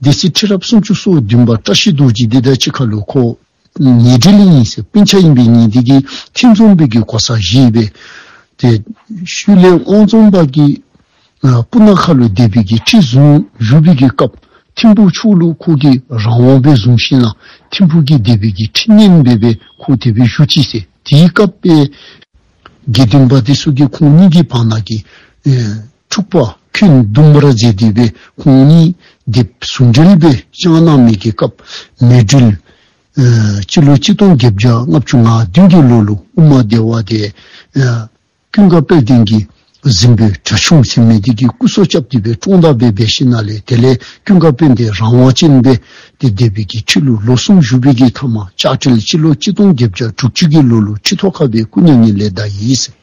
སྡེ་སྲིད་ཁྲི་རབས་སུམ་ཅུ་སོ་བདུན་པ་བཀྲ་ཤིས་རྡོ་རྗེ་འདི་དང་གཅིག་ཁར་ལུ་ཁོ་ཉེ་འབྲེལ་ཨིན་ཟེར། སྤུན་ཆ་ཨིན་པའི་ཉེ་འདི་གིས་ཐིམ་རྫོངཔ་གི་གོ་ས་བཞེས་སྦེ་ཏེ་ཤུལ་ལས་དབང་རྫོངཔ་གིས་ཨ་སྤུ་ན་ཁ་ལུ་སྡེ་པའི་གི་ཁྲི་བཟུང་བཞུགས་པའི་གི་སྐབས་ཐིམ་ཕུག་ཕྱོགས་ལུ་ཁོ་གིས་རང་དབང་སྦེ་བཟུང་ཞིནམ་ལས་ཐིམ་ཕུག་གི་སྡེ་པའི་གི་ཁྲི་མངོན་སྦེ་སྦེ་ཁོ་དེ་སྦེ་བཞུགས་ཅི་ཟེར། དེའི་སྐབས་སྦེ་དགེ་འདུན་པ་འདི་ཚུ་གིས་ཁོང་གཉིས་ཀྱི་བར་ན་གི་ཨེ་འཁྲུག་པ་འཁོན་བརྡུང་བར་མཛད་དེ་སྦེ་ཁོང་གཉིས་སྡེཔ་ཟུང་འབྲེལ་སྦེ་བསྐྱངས་གནང་མི་གི་སྐབས་མེ་སྦྲུལ་ཨེ་སྤྱི་ལོ་གཅིག་སྟོང་བརྒྱད་བརྒྱ་ལྔ་བཅུ་ང་བདུན་གྱི་ལོ་ལུ་དབུ་མ་སྡེ་བ་འདི་ཨེ་ཀུན་དགའ་དཔལ་ལྡན་གྱི་གཟིམ་དཔོན་གྲྭ་ཆུང་ཟེར་མི་འདི་གིས་སྐུ་སྲོག་བསྐྱབས་ཏེ་སྦེ་བཀྲོངས་ད་སྦེ་འབད་ཞིནམ་ལས་དེ་ལས་ཀུན་དགའ་དཔལ་ལྡན་རང་དབང་ཅན་སྦེ་ཏེ་སྡེ་པའི་གི་ཁྲི་ལུ་ལོ་གསུམ་བཞུགས་པའི་གི་མཐའ་མ་ལྕགས་སྤྲེལ་སྤྱི་ལོ་གཅིག་སྟོང་བརྒྱད་བརྒྱ་དྲུག་ཅུ་གི་ལོ་ལུ་ཁྲི་ཐོག་ཁར་སྦེ་སྐུ་མྱ་ངན་ལས་འདས་ཡི་ཟེར།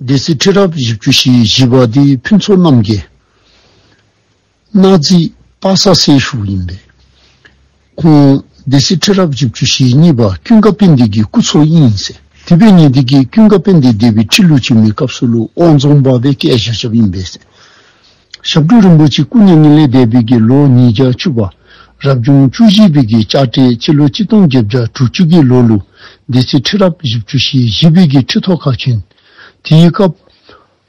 སྡེ་སྲིད་ཁྲི་རབས་བཞི་བཅུ་ཞེ་བཞི་པ་འདི་ཕུན་ཚོགས་རྣམ་རྒྱལ་གནག་རྫི་པ་སངས་ཟེར་ཞུཝ་ཨིན་པས། ཁོང་སྡེ་སྲིད་ཁྲི་རབས་བཞི་བཅུ་ཞེ་གཉིས་པ་ཀུན་དགའ་དཔལ་ལྡན་གྱི་སྐུ་ཚ་ཨིན་ཟེར། དེ་འབད་ནི་འདི་གིས་ཀུན་དགའ་དཔལ་ལྡན་སྡེ་པའི་ཁྲི་ལུ་བྱོན་མི་སྐབས་སུ་ལུ་དབང་རྫོངཔ་སྦེ་བསྐོས་བཞག་བཞགཔ་ཨིན་པས་ཟེར། ཞབས་དྲུང་རིན་པོ་ཆེ་སྐུ་མྱ་ངན་ལས་འདས་པའི་གི་ལོ་ཉིས་བརྒྱ་བཅུ་པ་རབ་བྱུང་བཅུ་བཞི་པའི་གི་ལྕགས་སྤྲེལ་སྤྱི་ལོ་གཅིག་སྟོང་བརྒྱད་བརྒྱ་དྲུག་ཅུ་གི་ལོ་ལུ་སྡེ་སྲིད་ཁྲི་རབས་བཞི་བཅུ་ཞེ་བཞི་པའི་གི་ཁྲི་ཐོག་ཁར་བྱོན། དེའི་སྐབས་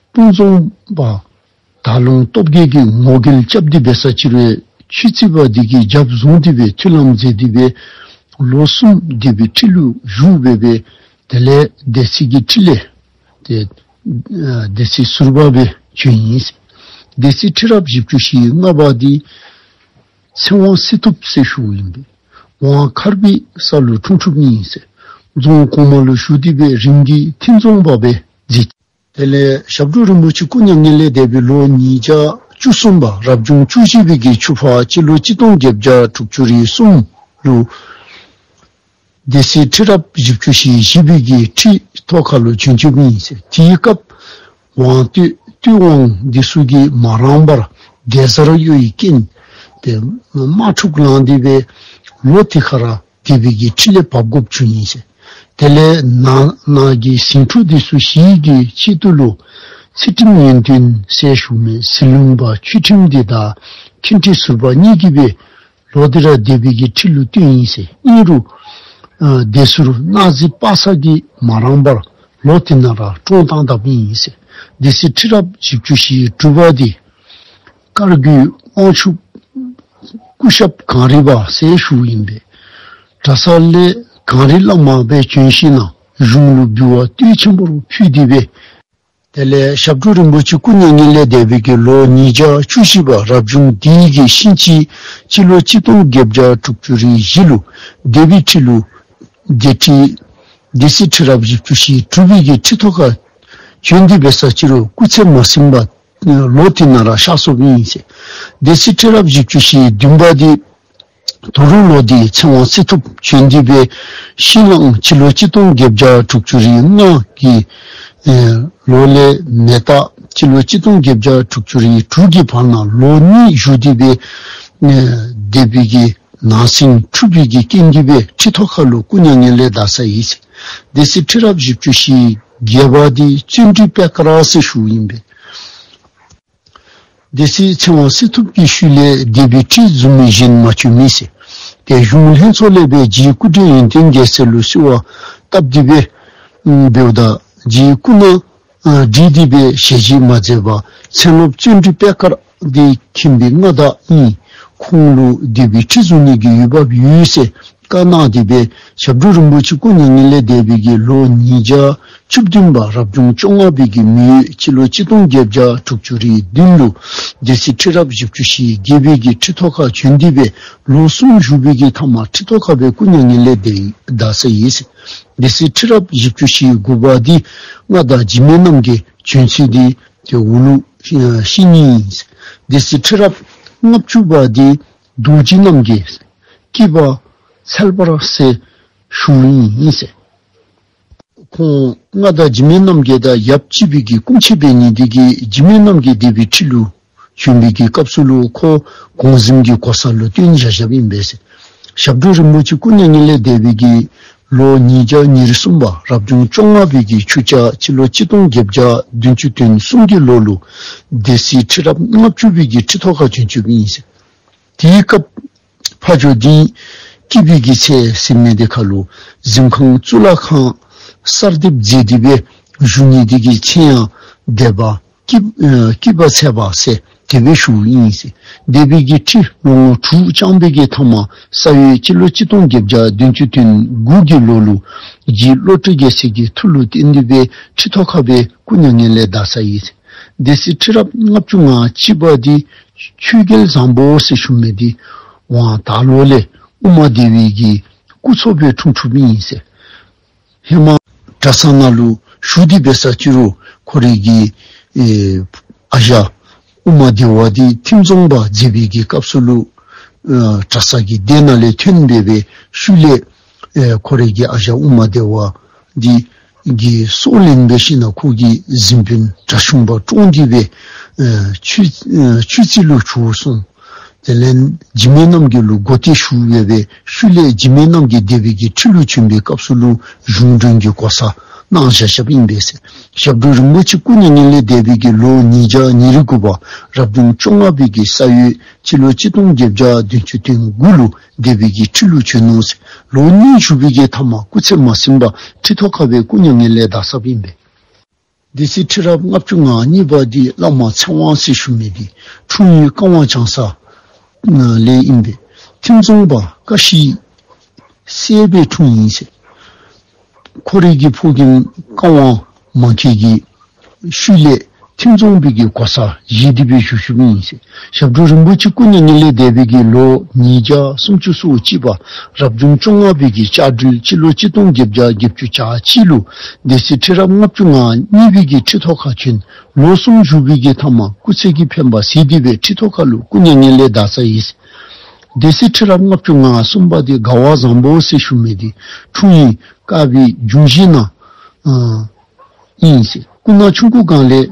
སྤུངས་རྫོངཔ་དར་ལུང་སྟོབས་རྒྱས་ཀྱིས་ངོ་རྒོལ་རྐྱབ་སྟེ་འབད་ས་ཅིག་རུང་ཆོས་རྩེ་པ་འདི་གིས་རྒྱབ་བཟུང་སྟེ་སྦེ་མཐུན་ལམ་མཛད་དེ་སྦེ་ལོ་གསུམ་སྡེ་པའི་ཁྲི་ལུ་བཞུགས་སྦེ་སྦེ་དེ་ལས་སྡེ་སྲིད་ཀྱི་ཁྲི་ལས་ཏེ་ཨ་སྡེ་སྲིད་ཟུར་པ་སྦེ་བྱོན་ཡི་ཟེར། སྡེ་སྲིད་ཁྲི་རབས་བཞི་བཅུ་ཞེ་ལྔ་པ་འདི་ཚེ་དབང་སྲི་ཐུབ་ཟེར་ཞུཝ་ཨིན་པས། ཝང་མཁར་བའི་ས་ལུ་འཁྲུངས་འཁྲུངསམ་ཨིན་ཟེར། རྫོང་གོང་མ་ལུ་བཞུགས་ཏེ་སྦེ་རིམ་གྱིས་ཐིམ་རྫོང་པ་སྦེ་མཛད། དེ་ལས་ཞབས་དྲུང་རིན་པོ་ཆེ་སྐུ་མྱ་ངན་ལས་འདས་པའི་ལོ་ཉིས་བརྒྱ་བཅུ་གསུམ་པ་རབ་བྱུང་བཅུ་བཞི་པའི་གི་ཆུ་ཕག་སྤྱི་ལོ་གཅིག་སྟོང་བརྒྱད་བརྒྱ་དྲུག་ཅུ་རེ་གསུམ་ལུ་སྡེ་སྲིད་ཁྲི་རབས་བཞི་བཅུ་ཞེ་བཞི་པའི་གི་ཁྲི་ཐོག་ཁ་ལུ་བྱོན་བྱོནམ་ཨིན་ཟེར། དེའི་སྐབས་ཝང་སྟོད་སྟོད་ཝང་འདི་ཚུ་གིས་མ་རངས་པར་སྡེ་གཟར་གཡོ་བའི་རྐྱེན་དེ་དམག་འཁྲུག་ལངས་ཏེ་སྦེ་ལོ་དེ་ཁར་ར་སྡེ་པའི་གི་ཁྲི་ལས་བབས་དགོཔ་བྱུང་ཡི་ཟེར། དེ་ལས་ནང་ནང་གི་ཟིང་འཁྲུག་འདི་ཚུ་ཞི་གི་ཆེད་དུ་ལུ་ཚུལ་ཁྲིམས་ཡོན་ཏན་ཟེར་ཞུ་མི་ཟིལ་ལུང་པ་ཆོས་ཁྲིམས་འདི་དང་མཁན་ཁྲི་ཟུར་པ་གཉིས་ཀྱིས་སྦེ་ལོ་དེ་ར་སྡེ་པའི་གི་ཁྲི་ལུ་བསྟེན་ཡི་ཟེར། ཨིན་རུང་ཨ་སྡེ་ཟུར་གནག་རྫི་པ་སངས་ཀྱིས་མ་རངས་པར་ལོ་དེ་ནང་ར་བཀྲོངས་བཏང་དཔ་ཨིན་ཟེར། སྡེ་སྲིད་ཁྲི་རབས་བཞི་བཅུ་ཞེ་དྲུག་པ་འདི་བཀའ་བརྒྱུད་དབང་ཕྱུག་སྐུ་ཞབས་གངས་རི་པ་ཟེར་ཞུཝ་ཨིན་པས། གྲྭ་ཚང་ལས་གངས་རི་བླ་མ་སྦེ་བྱོན་ཞིནམ་ལས་གཞུང་ལུ་འབུལ་བ་བསྟོད་ཆེན་པོ་ཕུལ་ཏེ་སྦེ། དེ་ལས་ཞབས་དྲུང་རིན་པོ་ཆེ་སྐུ་མྱ་ངན་ལས་འདས་པའི་གི་ལོ་ཉིས་བརྒྱ་བཅུ་བཞི་པ་རབ་བྱུང་དེའི་གི་ཤིང་བྱི་སྤྱི་ལོ་གཅིག་སྟོང་བརྒྱད་བརྒྱ་དྲུག་ཅུ་རེ་བཞི་ལུ་སྡེ་པའི་ཁྲི་ལུ་སྡེ་ཁྲི་སྡེ་སྲིད་ཁྲི་རབས་བཞི་བཅུ་ཞེ་དྲུག་པའི་གི་ཁྲི་ཐོག་ཁར་བྱོན་ཏེ་འབད་ས་ཅི་རུང་སྐུ་ཚེ་མ་ཟིན་པར་ལོ་དེ་ནང་ར་གཤགས་སོཔ་ཨིན་ཟེར། སྡེ་སྲིད་ཁྲི་རབས་བཞི་བཅུ་ཞེ་བདུན་པ་འདི་དོ་རུང་ལོ་འདི་ཚེ་དབང་སྲི་ཐུབ་བྱོན་ཏེ་སྦེ་ཤིང་གླང་སྤྱི་ལོ་གཅིག་སྟོང་བརྒྱད་བརྒྱ་དྲུག་ཅུ་རེ་ལྔ་གི་ཨེ་ལོ་ལས་མེ་སྟག་སྤྱི་ལོ་གཅིག་སྟོང་བརྒྱད་བརྒྱ་དྲུག་ཅུ་རེ་དྲུག་གི་བར་ན་ལོ་གཉིས་བཞུགས་ཏེ་སྦེ་ཨེ་སྡེ་པའི་གི་ནང་ཟིང་འཁྲུགས་པའི་གི་རྐྱེན་གྱིས་སྦེ་ཁྲི་ཐོག་ཁ་ལུ་སྐུ་མྱ་ངན་ལས་འདས་སོ་ཡི་ཟེར། སྡེ་སྲིད་ཁྲི་རབས་བཞི་བཅུ་ཞེ་བརྒྱད་པ་འདི་བརྩོན་འགྲུས་པད་དཀར་ཟེར་ཞུཝ་ཨིན་པས། སྡེ་སྲིད་ཚེ་དབང་སྲི་ཐུབ་ཀྱི་ཤུལ་ལས་སྡེ་པའི་ཁྲི་འཛུལ་མི་གཞན་མ་བྱོན་མི་ཟེར། དེ་གཞུང་ལྷན་ཚོགས་ལས་སྦེ་རྗེ་སྐུ་བགྲེས་ཡོན་ཏན་རྒྱལ་མཚན་ལུ་གསོལ་བ་བཏབ་སྟེ་སྦེ་འབདཝ་ད་རྗེ་སྐུ་ན་བགྲེས་ཏེ་སྦེ་ཞལ་བཞེས་མ་མཛད་པར་མཚན་སློབ་བརྩོན་འགྲུས་པད་དཀར་འདི་ཁྱིམ་པའི་མངའ་བདག་ཨིན། ཁོང་ལུ་སྡེ་པའི་ཁྲི་འཛུལ་ནི་གི་འོས་འབབ་ཡོད་ཟེར་བཀའ་གནང་སྟེ་སྦེ་ཞབས་དྲུང་རིན་པོ་ཆེ་སྐུ་མྱ་ངན་ལས་འདས་པའི་གི་ལོ་ཉིས་བརྒྱ་བཅུ་བདུན་པ་རབ་བྱུང་བཅོ་ལྔ་པའི་གི་མེ་ཡོས་སྤྱི་ལོ་གཅིག་སྟོང་བརྒྱད་བརྒྱ་དྲུག་ཅུ་རེ་བདུན་ལུ་སྡེ་སྲིད་ཁྲི་རབས་བཞི་བཅུ་ཞེ་བརྒྱད་པའི་གི་ཁྲི་ཐོག་ཁར་བྱོན་ཏེ་སྦེ་ལོ་གསུམ་བཞུགས་པའི་གི་མཐའ་མ་ཁྲི་ཐོག་ཁར་སྦེ་སྐུ་མྱ་ངན་ལས་འདས་འདས་སོ་ཡི་ཟེར། སྡེ་སྲིད་ཁྲི་རབས་བཞི་བཅུ་ཞེ་དགུ་པ་འདི་མངའ་བདག་འཇིགས་མེད་རྣམ་རྒྱལ་བྱོན་ཚུལ་འདི་དེ་འུ་ལུ་ཤེས་ནི་ཨིན་ཟེར། སྡེ་སྲིད་ཁྲི་རབས་ལྔ་བཅུ་པ་འདི་རྡོ་རྗེ་རྣམ་རྒྱལ་སྐྱེས་པ་ཚལ་པ་ཟེར་ཞུཝ་ཨིན་ཟེར། ཁོང་མངའ་བདག་འཇིགས་མེད་རྣམ་རྒྱལ་དང་ཡབ་གཅིག་པའི་གི་སྐུ་མཆེད་འབད་ནི་འདི་གིས་འཇིགས་མེད་རྣམ་རྒྱལ་སྡེ་པའི་ཁྲི་ལུ་བྱོན་པའི་གི་སྐབས་སུ་ལུ་ཁོ་གོང་གཟིམ་གྱི་གོ་ས་ལུ་བཏོན་བཞག་བཞགཔ་ཨིན་པས་ཟེར། ཞབས་དྲུང་རིན་པོ་ཆེ་སྐུ་མྱ་ངན་ལས་འདས་པའི་གི་ལོ་ཉིས་བརྒྱ་ཉེར་གསུམ་པ་རབ་བྱུང་བཅོ་ལྔ་པའི་གི་ཆུ་བྱ་སྤྱི་ལོ་གཅིག་སྟོང་བརྒྱད་བརྒྱ་བདུན་ཅུ་དོན་གསུམ་གྱི་ལོ་ལུ་སྡེ་སྲིད་ཁྲི་རབས་ལྔ་བཅུ་པའི་གི་ཁྲི་ཐོག་ཁར་བྱོན་བྱོནམ་ཨིན་ཟེར། དེའི་སྐབས་ཕ་ཇོ་འདི་སྐྱིད་པའི་གི་ཚལ་ཟེར་མི་འདི་ཁར་ལུ་གཟིམ་ཁང་གཙུག་ལག་ཁང་གསར་འདེབས་མཛད་དེ་སྦེ་བཞུགས་ནི་འདི་གི་མཚན་ཡང་སྡེ་པ་སྐྱིད་ཨེ་སྐྱིད་པ་ཚལ་པ་ཟེར་དེ་སྦེ་ཞུཝ་ཨིན་ཟེར། སྡེ་པའི་གི་ཁྲི་ལོ་ངོ་དྲུག་བསྐྱངས་པའི་གི་མཐའ་མ་ས་ཡོས་སྤྱི་ལོ་གཅིག་སྟོང་བརྒྱད་བརྒྱ་བདུན་ཅུ་དོན་དགུ་གི་ལོ་ལུ་རྗེ་བློ་གྲོས་རྒྱལ་མཚན་གྱི་ཐུགས་ལུ་བརྟེན་ཏེ་སྦེ་ཁྲི་ཐོག་ཁར་སྦེ་སྐུ་མྱ་ངན་ལས་འདས་སོ་ཡི་ཟེར། སྡེ་སྲིད་ཁྲི་རབས་ལྔ་བཅུ་ང་གཅིག་པ་འདི་ཆོས་རྒྱལ་བཟང་པོ་ཟེར་ཞུ་མི་འདི་ཝང་དར་ལོ་ལས་ཨུ་མ་དེ་བི་གི་སྐུ་ཚབ་སྦེ་འཁྲུངས་འཁྲུངསམ་ཨིན་ཟེར། ཧེ་མ་གྲྭ་ཚང་ནང་ལུ་བཞུགས་ཏེ་འབད་ས་ཅི་རུང་ཁོ་རའི་གི་ཨེ་ཨ་ཞང་ཨུ་མ་དེ་བ་འདི་ཐིམ་རྫོང་པ་མཛད་པའི་གི་སྐབས་སུ་ལུ་ཨེ་གྲྭ་ཚང་གི་སྡེ་ནང་ལས་ཐོན་སྦེ་སྦེ་ཤུལ་ལས་ཨེ་ཁོ་རའི་གི་ཨ་ཞང་ཨུ་མ་དེ་བ་འདི་གི་སྲོག་ལེན་འབད་ཞིནམ་ལས་ཁོ་གི་གཟིམ་དཔོན་གྲྭ་ཆུང་པ་བཀྲོངས་ཏེ་སྦེ་ཨེ་ཆོས་ཨེ་ཆོས་རྩེ་ལུ་བྱོག་སོང་། དེ་ལས་འཇིགས་མེད་རྣམ་རྒྱལ་ལུ་མགོ་རྟིང་ཞུ་སྦེ་སྦེ་ཤུལ་ལས་འཇིགས་མེད་རྣམ་རྒྱལ་སྡེ་པའི་གི་ཁྲི་ལུ་བྱོན་པའི་སྐབས་སུ་ལུ་གཞུང་མགྲོན་གྱི་གོ་ས་གནང་བཞག་བཞགཔ་ཨིན་པས་ཟེར། ཞབས་དྲུང་རིན་པོ་ཆེ་སྐུ་མྱ་ངན་ལས་འདས་པའི་གི་ལོ་ཉིས་བརྒྱ་ཉེར་དགུ་པ་རབ་བྱུང་བཅོ་ལྔ་པའི་གི་ས་ཡོས་སྤྱི་ལོ་གཅིག་སྟོང་བརྒྱད་བརྒྱ་བདུན་ཅུ་དོན་དགུ་ལུ་སྡེ་པའི་གི་ཁྲི་ལུ་བྱོན་ནུག་ཟེར། ལོ་གཉིས་བཞུགས་པའི་གི་མཐའ་མ་སྐུ་ཚེ་མ་ཟིན་པར་ཁྲི་ཐོག་ཁར་སྦེ་སྐུ་མྱ་ངན་ལས་འདས་སོཔ་ཨིན་པས། སྡེ་སྲིད་ཁྲི་རབས་ལྔ་བཅུ་ང་གཉིས་པ་འདི་བླ་མ་ཚེ་དབང་ཟེར་ཞུ་མི་འདི་འཁྲུངས་ཡུལ་ཀ་ཝང་བྱང་ས་ལས་ཨིན་པས། ཐིམ་རྫོང་པ་ཀ་ཤི་སྲས་སྦེ་འཁྲུངས་ཡི་ཟེར། ཁོ་རའི་གི་ཕོ་རྒནམ་ཀ་ཝང་མང་ཁེལ་གྱི་ཤུལ་ལས་ ཐིམ་རྫོང་པའི་གི་གོ་ས་བཞེས་ཏེ་སྦེ་བཞུགས་བཞུགསཔ་ཨིན་ཟེར། ཞབས་དྲུང་རིན་པོ་ཆེ་སྐུ་མྱ་ངན་ལས་འདས་པའི་གི་ལོ་ཉིས་བརྒྱ་སུམ་ཅུ་སོ་གཅིག་པ་རབ་བྱུང་བཅོ་ལྔ་པའི་གི་ལྕགས་སྦྲུལ་སྤྱི་ལོ་གཅིག་སྟོང་བརྒྱད་བརྒྱ་བརྒྱད་ཅུ་གྱ་གཅིག་ལུ་སྡེ་སྲིད་ཁྲི་རབས་ལྔ་བཅུ་ང་གཉིས་པའི་གི་ཁྲི་ཐོག་ཁར་བྱོན། ལོ་གསུམ་བཞུགས་པའི་གི་མཐའ་མར་སྐུ་ཚེ་གི་འཕེན་པ་ཟད་དེ་སྦེ་ཁྲི་ཐོག་ཁ་ལུ་སྐུ་མྱ་ངན་ལས་འདས་སོ་ཡི་ཟེར། སྡེ་སྲིད་ཁྲི་རབས་ལྔ་བཅུ་ང་གསུམ་པ་འདི་དགའ་བ་བཟང་པོ་ཟེར་ཞུ་མི་འདི་འཁྲུངས་ཡུལ་དཀར་སྦིས་འབྱུང་བཞི་ནང་ཨ་ཨིན་ཟེར། སྐུ་ན་ཆུང་ཀུའི་སྒང་ལས་ཨེ་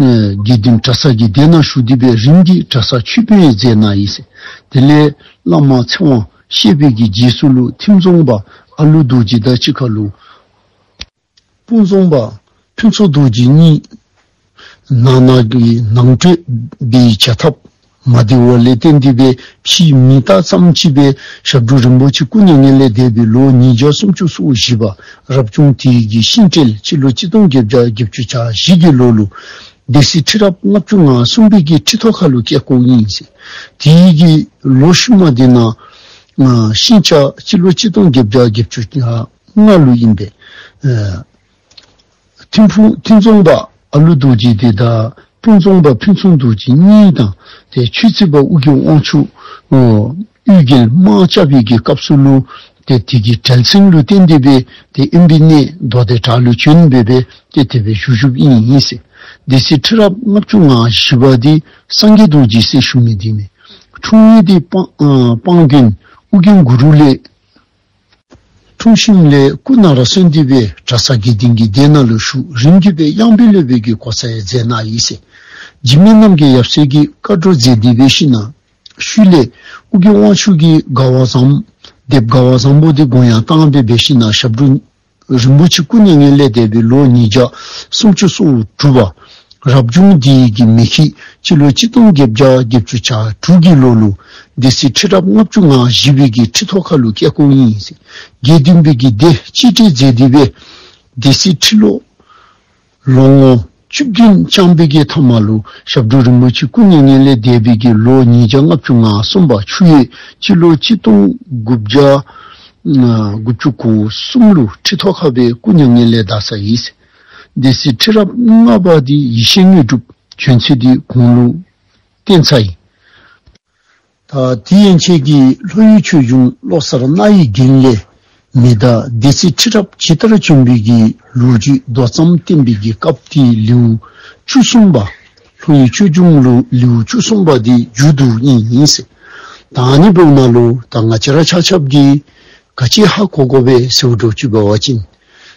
དགེ་འདུན་གྲྭ་ཚང་གི་སྡེ་ནང་ཞུགས་ཏེ་སྦེ་རིམ་གྱིས་གྲྭ་ཚང་ཆོས་དཔོན་མཛད་གནང་ཡི་ཟེར། དེ་ལས་བླ་མ་ཚེ་དབང་བཞད་པའི་གི་རྗེས་སུ་ལུ་ཐིམ་རྫོང་པ་ཨ་ལུ་རྡོ་རྗེ་དང་གཅིག་ཁར་ལུ་སྤུངས་རྫོང་པ་ཕུན་ཚོགས་རྡོ་རྗེ་གཉིས་ནང་ན་གི་ནང་ཁྲོལ་འབད་བྱ་ཐབས་མ་བདེ་བ་ལས་བརྟེན་ཏེ་སྦེ་ཕྱིས་མི་རྟག་ཙམ་ཅིག་སྦེ་ཞབས་དྲུང་རིན་པོ་ཆེ་སྐུ་མྱ་ངན་ལས་འདས་པའི་ལོ་ཉིས་བརྒྱ་སུམ་ཅུ་སོ་བཞི་པ་རབ་བྱུང་དེའི་གི་ཤིང་སྤྲེལ་སྤྱི་ལོ་གཅིག་སྟོང་བརྒྱད་བརྒྱ་བརྒྱད་ཅུ་གྱ་བཞི་གི་ལོ་ལུ་སྡེ་སྲིད་ཁྲི་རབས་ལྔ་བཅུ་ང་གསུམ་པའི་གི་ཁྲི་ཐོག་ཁ་ལུ་བཀལ་བཀོཝ་ཨིན་ཟེར། དེའི་གི་ལོ་ཤུལ་མ་འདི་ནང་ཨ་ཤིང་བྱ་སྤྱི་ལོ་གཅིག་སྟོང་བརྒྱད་བརྒྱ་བརྒྱད་ཅུ་གྱ་ལྔ་ལུ་ཨིན་པས། ཨ་ཐིམ་ཕུ་ཐིམ་རྫོང་པ་ཨ་ལུ་རྡོ་རྗེ་འདི་དང་སྤུངས་རྫོང་པ་ཕུན་ཚོགས་རྡོ་རྗེ་གཉིས་དང་ཏེ་ཆོས་རྩེ་པ་ཨོ་རྒྱན་དབང་ཕྱུག་ཨོ་གཡུལ་རྒྱལ་དམག་རྐྱབ་པའི་གི་སྐབས་སུ་ལུ་ཏེ་དེ་གི་བྲེལ་ཟིང་ལུ་བརྟེན་ཏེ་སྦེ་ཏེ་དབེན་པའི་གནས་མདོ་སྡེ་བྲག་ལུ་བྱོན་སྦེ་སྦེ་ཏེ་དེ་སྦེ་བཞུགས་བཞུགསཔ་ཨིན་ཨིན་ཟེར། སྡེ་སྲིད་ཁྲི་རབས་ལྔ་བཅུ་ང་བཞི་པ་འདི་སངས་རྒྱས་རྡོ་རྗེ་ཟེར་ཞུ་མི་འདི་མས། འཁྲུངས་ཡུལ་འདི་སྤང་ཨ་སྤང་རྒྱན་ཨོ་རྒྱན་གུ་རུ་ལས་འཁྲུངས་ཞིནམ་ལས་སྐུ་ན་ར་གསོན་ཏེ་སྦེ་གྲྭ་ཚང་དགེ་འདུན་གྱི་སྡེ་ནང་ལུ་བཞུགས། རིམ་གྱིས་སྦེ་གཡང་འབུལ་ལེན་པའི་གི་གོ་ས་ཡང་མཛད་གནང་ཡི་ཟེར། འཇིགས་མེད་རྣམ་རྒྱལ་ཡབ་སྲས་ཀྱིས་བཀའ་བགྲོ་མཛད་དེ་སྦེ་ཞིནམ་ལས་ཤུལ་ལས་ཨོ་རྒྱན་དབང་ཕྱུག་གིས་དགའ་བ་བཟང་སྡེཔ་དགའ་བ་བཟང་པོ་འདི་དགོངས་ཡངས་བཏང་སྦེ་སྦེ་ཞིནམ་ལས་ཞབས་དྲུང་རིན་པོ་ཆེ་སྐུ་མྱ་ངན་ལས་འདས་པའི་ལོ་ཉིས་བརྒྱ་སུམ་ཅུ་སོ་དྲུག་པ་རབ་བྱུང་དེའི་གི་མེ་ཁྱི་སྤྱི་ལོ་གཅིག་སྟོང་བརྒྱད་བརྒྱ་བརྒྱད་ཅུ་གྱ་དྲུག་གི་ལོ་ལུ་སྡེ་སྲིད་ཁྲི་རབས་ལྔ་བཅུ་ང་བཞི་པའི་གི་ཁྲི་ཐོག་ཁ་ལུ་བཀལ་བཀོཝ་ཨིན་ཟེར། དགེ་འདུན་པའི་གི་སྡེ་སྤྱི་ཁྲི་མཛད་དེ་སྦེ་སྡེ་སྲིད་ཁྲི་ལོ་ལོ་ངོ་བཅུ་བདུན་བསྐྱངས་པའི་གི་མཐའ་མ་ལུ་ཞབས་དྲུང་རིན་པོ་ཆེ་སྐུ་མྱ་ངན་ལས་འདས་པའི་གི་ལོ་ཉིས་བརྒྱ་ལྔ་བཅུ་ང་གསུམ་པ་ཆུ་ཡོས་སྤྱི་ལོ་གཅིག་སྟོང་དགུ་བརྒྱ་ཨ་དགུ་བཅུ་གོ་གསུམ་ལུ་ཁྲི་ཐོག་ཁ་སྦེ་སྐུ་མྱ་ངན་ལས་འདས་སོ་ཡི་ཟེར། སྡེ་སྲིད་ཁྲི་རབས་ལྔ་པ་འདི་ཡེ་ཤེས་དངོས་གྲུབ་བྱོན་ཚུལ་འདི་གོང་ལུ་བསྟན་ཚར་ཡི། ད་དེ་ཡན་ཆད་ཀྱི་ལྷོ་ཡུལ་ཆོས་འབྱུང་བློ་གསར་རྣ་བའི་རྒྱན་ལས་མི་གདའ་སྡེ་སྲིད་ཁྲི་རབས་ཇི་ལྟར་བྱོན་པའི་གི་ལོ་རྒྱུས་མདོ་ཙམ་བསྟན་པའི་གི་སྐབས་དེའི་ལེའུ་བཅུ་གསུམ་པ་ལྷོ་ཡུལ་ཆོས་འབྱུང་ལུ་ལེའུ་བཅུ་གསུམ་པ་འདི་མཇུག་བསྡུཝ་ཨིན་ཨིན་ཟེར། ད་ཨ་ནི་འབདཝ་ད་ལུ་ད་ང་བཅས་ར་ཆ་ཁྱབ་ཀྱིས་ག་ཅི་ཧ་གོ་དགོ་པས་ཟེར་བ་འདྲཝ་ཅིག་འབད་བ་ཅིན་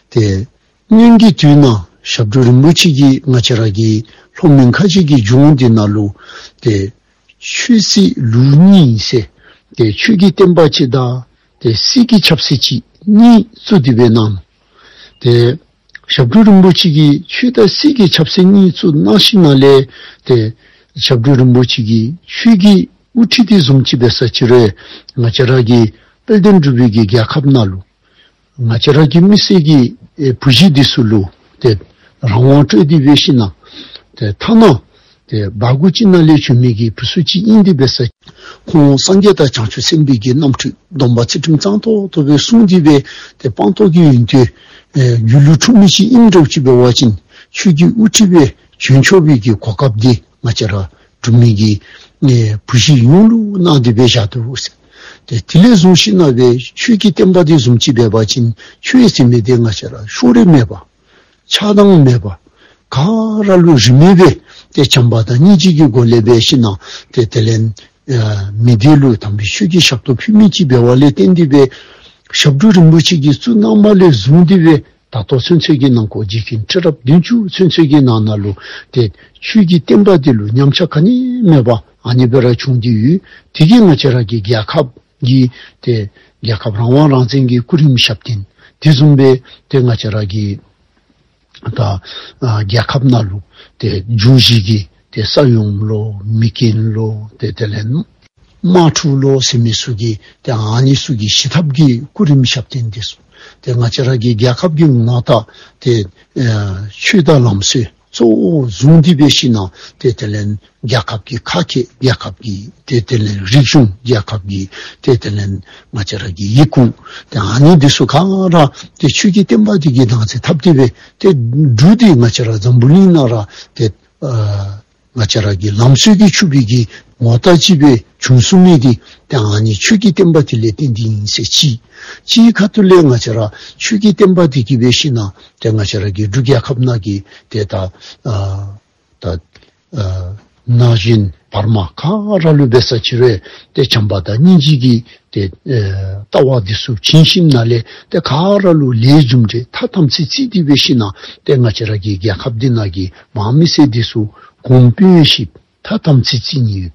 ཏེ་སྔོན་གྱི་དུས་ནང་ཞབས་དྲུང་རིན་པོ་ཆེ་གིས་ང་བཅས་ར་གི་ལྷོ་མོན་ཁ་བཞི་གི་ལྗོངས་འདི་ནང་ལུ་ཏེ་ཆོས་སྲིད་ལུགས་གཉིས་ཟེར་ཏེ་ཆོས་ཀྱི་བསྟན་པ་གཅིག་དང་ཏེ་སྲིད་ཀྱི་ཆབ་སྲིད་གཅིག་གཉིས་བཙུགས་ཏེ་སྦེ་གནང་། ཏེ་ཞབས་དྲུང་རིན་པོ་ཆེ་གིས་ཆོས་དང་སྲིད་ཀྱི་ཆབ་སྲིད་གཉིས་བཙུགས་གནང་ཞིནམ་ལས་ཏེ་ཞབས་དྲུང་རིན་པོ་ཆེ་གིས་ཆོས་ཀྱི་དབུ་ཁྲིད་འདི་བཟུམ་ཅིག་འབད་ས་ཅིག་རུང་ང་བཅས་ར་གི་དཔལ་ལྡན་འབྲུག་པའི་གི་རྒྱལ་ཁབ་ནང་ལུ་ང་བཅས་ར་གི་མི་སེར་གྱི་ཨེ་བུ་གཞི་འདི་ཚུ་ལུ་ཏེ་རང་དབང་སྤྲོད་དེ་སྦེ་ཞིནམ་ལས་ཏེ་ཐ་ན་ཏེ་བར་སྐོར་ཅིག་ནང་ལས་བྱོན་མི་གི་བུ་ཚུ་ཅིག་ཨིན་ཏེ་འབད་ས་ཁོང་སངས་རྒྱས་དང་བྱང་ཆུབ་སེམས་དཔའི་གི་རྣམ་འཕྲུལ་སྡོམ་པ་ཚུལ་ཁྲིམས་གཙང་ཏོག་ཏོ་སྦེ་བསྲུང་སྟེ་སྦེ་ཏེ་སྤངས་རྟོགས་ཀྱི་ཡོན་ཏན་ཨེ་རྒྱུད་ལུ་འཁྲུངས་མི་ཅིག་ཨིནམ་འདྲཝ་ཅིག་འབད་བ་ཅིན་ཆོས་ཀྱི་དབུ་ཁྲིད་སྦེ་བྱོན་ཆོག་པའི་གི་གོ་སྐབས་འདི་ང་བཅས་ར་འབྲུག་མི་གི་ཨེ་བུ་གཞི་ཡོངས་ལུ་གནང་སྟེ་སྦེ་བཞག་འདུག་ཟེར། ཏེ་དེ་ལས་བཟུང་ཞིནམ་ལས་ཆོས་ཀྱི་བསྟན་པ་འདི་བཟུམ་ཅིག་འབད་བ་ཅིན་ཆོས་ཟེར་མི་འདི་ང་བཅས་ར་ཕྱོགས་རིས་མེད་པ་ཆགས་སྡང་མེད་པ་ག་ར་ལུ་རིས་མེད་སྦེ་ཏེ་བྱམས་པ་དང་སྙིང་རྗེ་གི་སྒོ་ལས་འབད་ཞིནམ་ལས་ཏེ་དེ་ལས་ཨ་མི་སྡེ་ལུ་དམ་པའི་ཆོས་ཀྱི་ཞབས་ཏོག་ཕུལ་མི་ཅིག་འབད་བ་ལས་བརྟེན་ཏེ་སྦེ་ཞབས་དྲུང་རིན་པོ་ཆེ་གིས་བཙུགས་གནངམ་ལས་བཟུང་སྟེ་སྦེ་ད་ལྟོ་ཚུན་ཚོད་ཀྱི་ནང་འཁོད་རྗེ་མཁན་ཁྲི་རབས་བདུན་ཅུ་ཚུན་ཚོད་ཀྱི་ནང་ན་ལུ་ཏེ་ཆོས་ཀྱི་བསྟན་པ་འདི་ལུ་ཉམས་ཆག་ག་ནི་མེད་པར་ཨ་ནི་སྦེ་ར་བྱུང་སྟེ་ཡོད། དེ་གིས་ང་བཅས་ར་གི་རྒྱལ་ཁབ་ཀྱི་ཏེ་རྒྱལ་ཁབ་རང་དབང་རང་བཙན་གྱི་སྐུ་རིམ་ཞབས་བརྟན་དེ་བཟུམ་སྦེ་ཏེ་ང་བཅས་ར་གི་ད་ཨ་རྒྱལ་ཁབ་ནང་ལུ་ཏེ་འབྱུང་བཞི་གི་ཏེ་ས་ཡོམ་ལོ་མེ་རྐྱེན་ལོ་ཏེ་དེ་ལས་དམག་འཁྲུག་ལོ་ཟེར་མི་ཚུ་གི་ཏེ་ཨ་ནི་ཚུ་གི་ཞི་ཐབས་ཀྱི་སྐུ་རིམ་ཞབས་བརྟན་འདི་ཚུ་ཏེ་ང་བཅས་ར་གི་རྒྱལ་ཁབ་ཀྱི་ངོ་རྟགས་ཏེ་ཨ་ཆོས་དང་ལམ་སྲོལ་གཙོ་བོ་བཟུང་སྟེ་འབད་ཞིནམ་ལས་ཏེ་དེ་ལས་རྒྱལ་ཁབ་ཀྱི་ཁ་སྐད་རྒྱལ་ཁབ་ཀྱི་ཏེ་དེ་ལས་རིག་གཞུང་རྒྱལ་ཁབ་ཀྱི་ཏེ་དེ་ལས་ང་བཅས་ར་གི་ཡི་གུ་ཏེ་ཨ་ནི་འདི་ཚུ་ག་ར་ཏེ་ཆོས་ཀྱི་བསྟན་པ་འདི་གིས་བདག་འཛིན་འཐབ་སྟེ་སྦེ་ཏེ་འབྲུག་འདི་ང་བཅས་ར་འཛམ་བུ་གླིང་ནང་ར་ཏེ་ ཨ་ང་བཅས་ར་གི་ལམ་སྲོལ་གྱི་ཆུ་བེད་ཀྱི་ངོ་རྟགས་ཅིག་སྦེ་བྱུང་ཚུགས་མི་འདི་ཏེ་ཨ་ནི་ཆོས་ཀྱི་བསྟན་པ་འདི་ལས་བརྟེན་ཏེ་ཨིན་ཟེར་གཅིག། གཅིག་ཁ་ཐུག་ལས་ང་བཅས་ར་ཆོས་ཀྱི་བསྟན་པ་འདི་གིས་འབད་ཞིན་ན་ཏེ་ང་བཅས་ར་གི་འབྲུག་རྒྱལ་ཁབ་ནང་གི་ཏེ་ད་ཨ་ད་ཨ་ན་གཞོན་བར་མ་ག་ར་ལུ་འབད་ས་ཅིག་རུང་ཏེ་བྱམས་པ་དང་སྙིང་རྗེ་གི་ཏེ་ཨེ་ལྟ་བ་འདི་ཚུ་བྱིན་ཞིནམ་ལས་ཏེ་ག་ར་ལུ་ལས་རྒྱུ་འབྲས་མཐའ་དམ་ཚིག་བརྩི་སྟེ་འབད་ཞིན་ན་ཏེ་ང་བཅས་ར་གི་རྒྱལ་ཁབ་འདི་ནང་གི་འབངས་མི་སེར་འདི་ཚུ་གོང་འཕེལ་ཞིབ་མཐའ་དམ་ཚིག་བརྩི་ནི་ཡོད།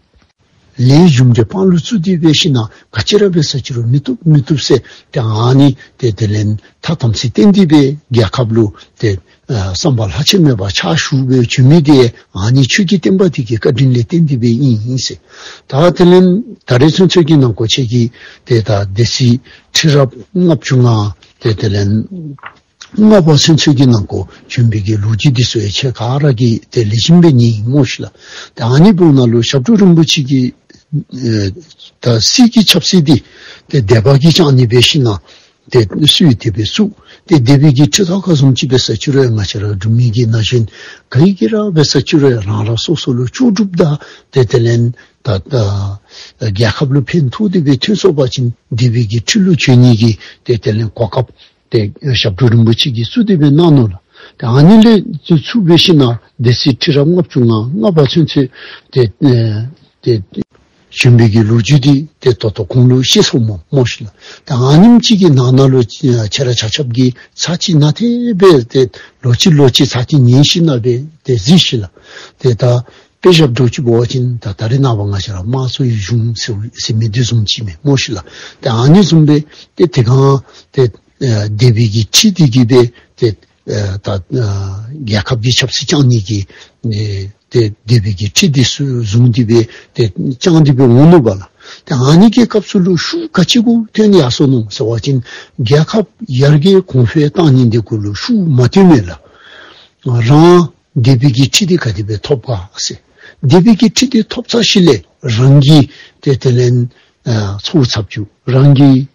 ལས་རྒྱུ་འབྲས་དཔང་ལུ་བཙུགས་ཏེ་འབད་ཞིན་ན་ག་ཅི་ར་འབད་ས་ཅིག་རུང་མི་བཏུབ་མི་བཏུབ་ཟེར་ཏེ་ཨ་ནི་ཏེ་དེ་ལས་མཐའ་དམ་ཚིག་བརྟེན་ཏེ་འབད་རྒྱལ་ཁབ་ལུ་ཏེ་ཨ་བསམ་པ་ལྷག་ཆད་མེད་པར་ཕྱག་ཞུ་སྦེ་བྱོན་མི་འདི་ཨ་ནི་ཆོས་ཀྱི་བསྟན་པ་འདི་གི་བཀའ་དྲིན་ལས་བརྟེན་ཏེ་འབད་ཨིན་ཨིན་ཟེར། ད་དེ་ལས་ད་རེས་ཚུན་ཚོད་ཀྱི་ནང་འཁོད་ཁྱེད་ཀྱིས་ཏེ་ད་སྡེ་སྲིད་ཁྲི་རབས་ལྔ་བཅུ་ང་ཏེ་དེ་ལས་ལྔ་པ་ཚུན་ཚོད་ཀྱི་ནང་འཁོད་བྱོན་པའི་གི་ལོ་རྒྱུས་འདི་ཚུ་ཡང་ཁྱེད་ག་ར་གིས་ཏེ་ལེགས་ཤོམ་སྦེ་ཉན་སྨོ་ཤིག་ལགས། ཏེ་ཨ་ནི་བོ་ནང་ལུ་ཞབས་དྲུང་རིན་པོ་ཆེ་གི་ཨེ་ད་སྲིད་ཀྱི་ཆབ་སྲིད་འདི་ཏེ་སྡེ་པ་གིས་བསྐྱངས་ནི་འབད་ཞིན་ན་ཏེ་སྲོལ་དེ་སྦེ་བཙུགས། ཏེ་སྡེ་པའི་གི་ཁྲི་ཐོག་ཁར་བཟུམ་ཅིག་འབད་ས་ཅིག་རུང་ང་བཅས་ར་འབྲུག་མི་གི་ན་གཞོན་ག་གིས་ར་འབད་ས་ཅིག་རུང་རང་རང་སོ་སོ་ལུ་ལྕོགས་གྲུབ་དང་ཏེ་དེ་ལས་ད་ད་རྒྱལ་ཁབ་ལུ་ཕན་ཐོགས་ཏེ་འབད་ཐོན་སོང་པ་ཅིན་སྡེ་པའི་གི་ཁྲི་ལུ་བྱོན་ནི་གི་ཏེ་དེ་ལས་གོ་སྐབས་ཏེ་ཞབས་དྲུང་རིན་པོ་ཆེ་གིས་བཙུགས་ཏེ་འབད་གནང་ནུག་ལགས། ཏེ་ཨ་ནི་ལས་བཙུགས་བཙུགས་འབད་ཞིན་ན་སྡེ་སྲིད་ཁྲི་རབས་ལྔ་བཅུ་ང་ལྔ་པ་ཚུན་ཚོད་ཏེ་ཨེ་ཏེ་བྱོན་པའི་གི་ལོ་རྒྱུས་འདི་ཏེ་ད་ལྟོ་ཁོང་ལུ་ཤེས་སོང་སྨོ་སྨོ་ཤིག་ལགས། ཏེ་ཨ་ནེམ་ཅིག་གི་ནང་ན་ལུ་ཁྱེད་ར་ཆ་ཁྱབ་ཀྱིས་ཚར་གཅིག་ནང་དེ་སྦེ་ཏེ་ལོག་ཅི་ལོག་ཅི་ཚར་གཅིག་ཉན་ཞིན་ན་སྦེ་ཏེ་གཟིགས་ཤིག་ལགས། ཏེ་ད་དཔེ་བཞག་དོ་ཅིག་འབད་བ་ཅིན་ད་ད་རེས་ནངས་པ་ང་བཅས་ར་དམངས་གཙོའི་གཞུང་ཟེར་ཟེར་མི་འདི་བཟུམ་ཅིག་མས་སྨོ་ཤིག་ལགས། ཏེ་ཨ་ནི་བཟུམ་སྦེ་ཏེ་དེ་སྒང་ཏེ་ཨེ་སྡེ་པའི་གི་ཁྲི་འདི་གིས་སྦེ་ཏེ་ཨེ་ད་ཨེ་རྒྱལ་ཁབ་ཀྱི་ཆབ་སྲིད་བསྐྱངས་ནི་གི་ཨེ་ཏེ་སྡེ་པའི་གི་ཁྲི་འདི་ཚུ་བཟུང་སྟེ་སྦེ་ཏེ་བསྐྱངས་ཏེ་སྦེ་འོང་ནུག་པ་ལགས། ཏེ་ཨ་ནི་གི་སྐབས་སུ་ལུ་ཤུགས་ག་ཅི་གུ་ཐོན་ཡར་སོ་ནུག་ཟེར་བ་ཅིན་རྒྱལ་ཁབ་ཡར་རྒྱས་གོང་འཕེལ་བཏང་ནི་འདི་གུ་ལུ་ཤུགས་མ་ཐོན་མས་ལགས། རང་སྡེ་པའི་གི་ཁྲི་འདི་ག་དེ་སྦེ་ཐོབ་ག་ཟེར། སྡེ་པའི་གི་ཁྲི་འདི་ཐོབ་ཚར་ཞིནམ་ལས་རང་གི་ཏེ་དེ་ལས་ཨ་ཚ་བོ་ཚ་བོ་ཅིག་རང་གི་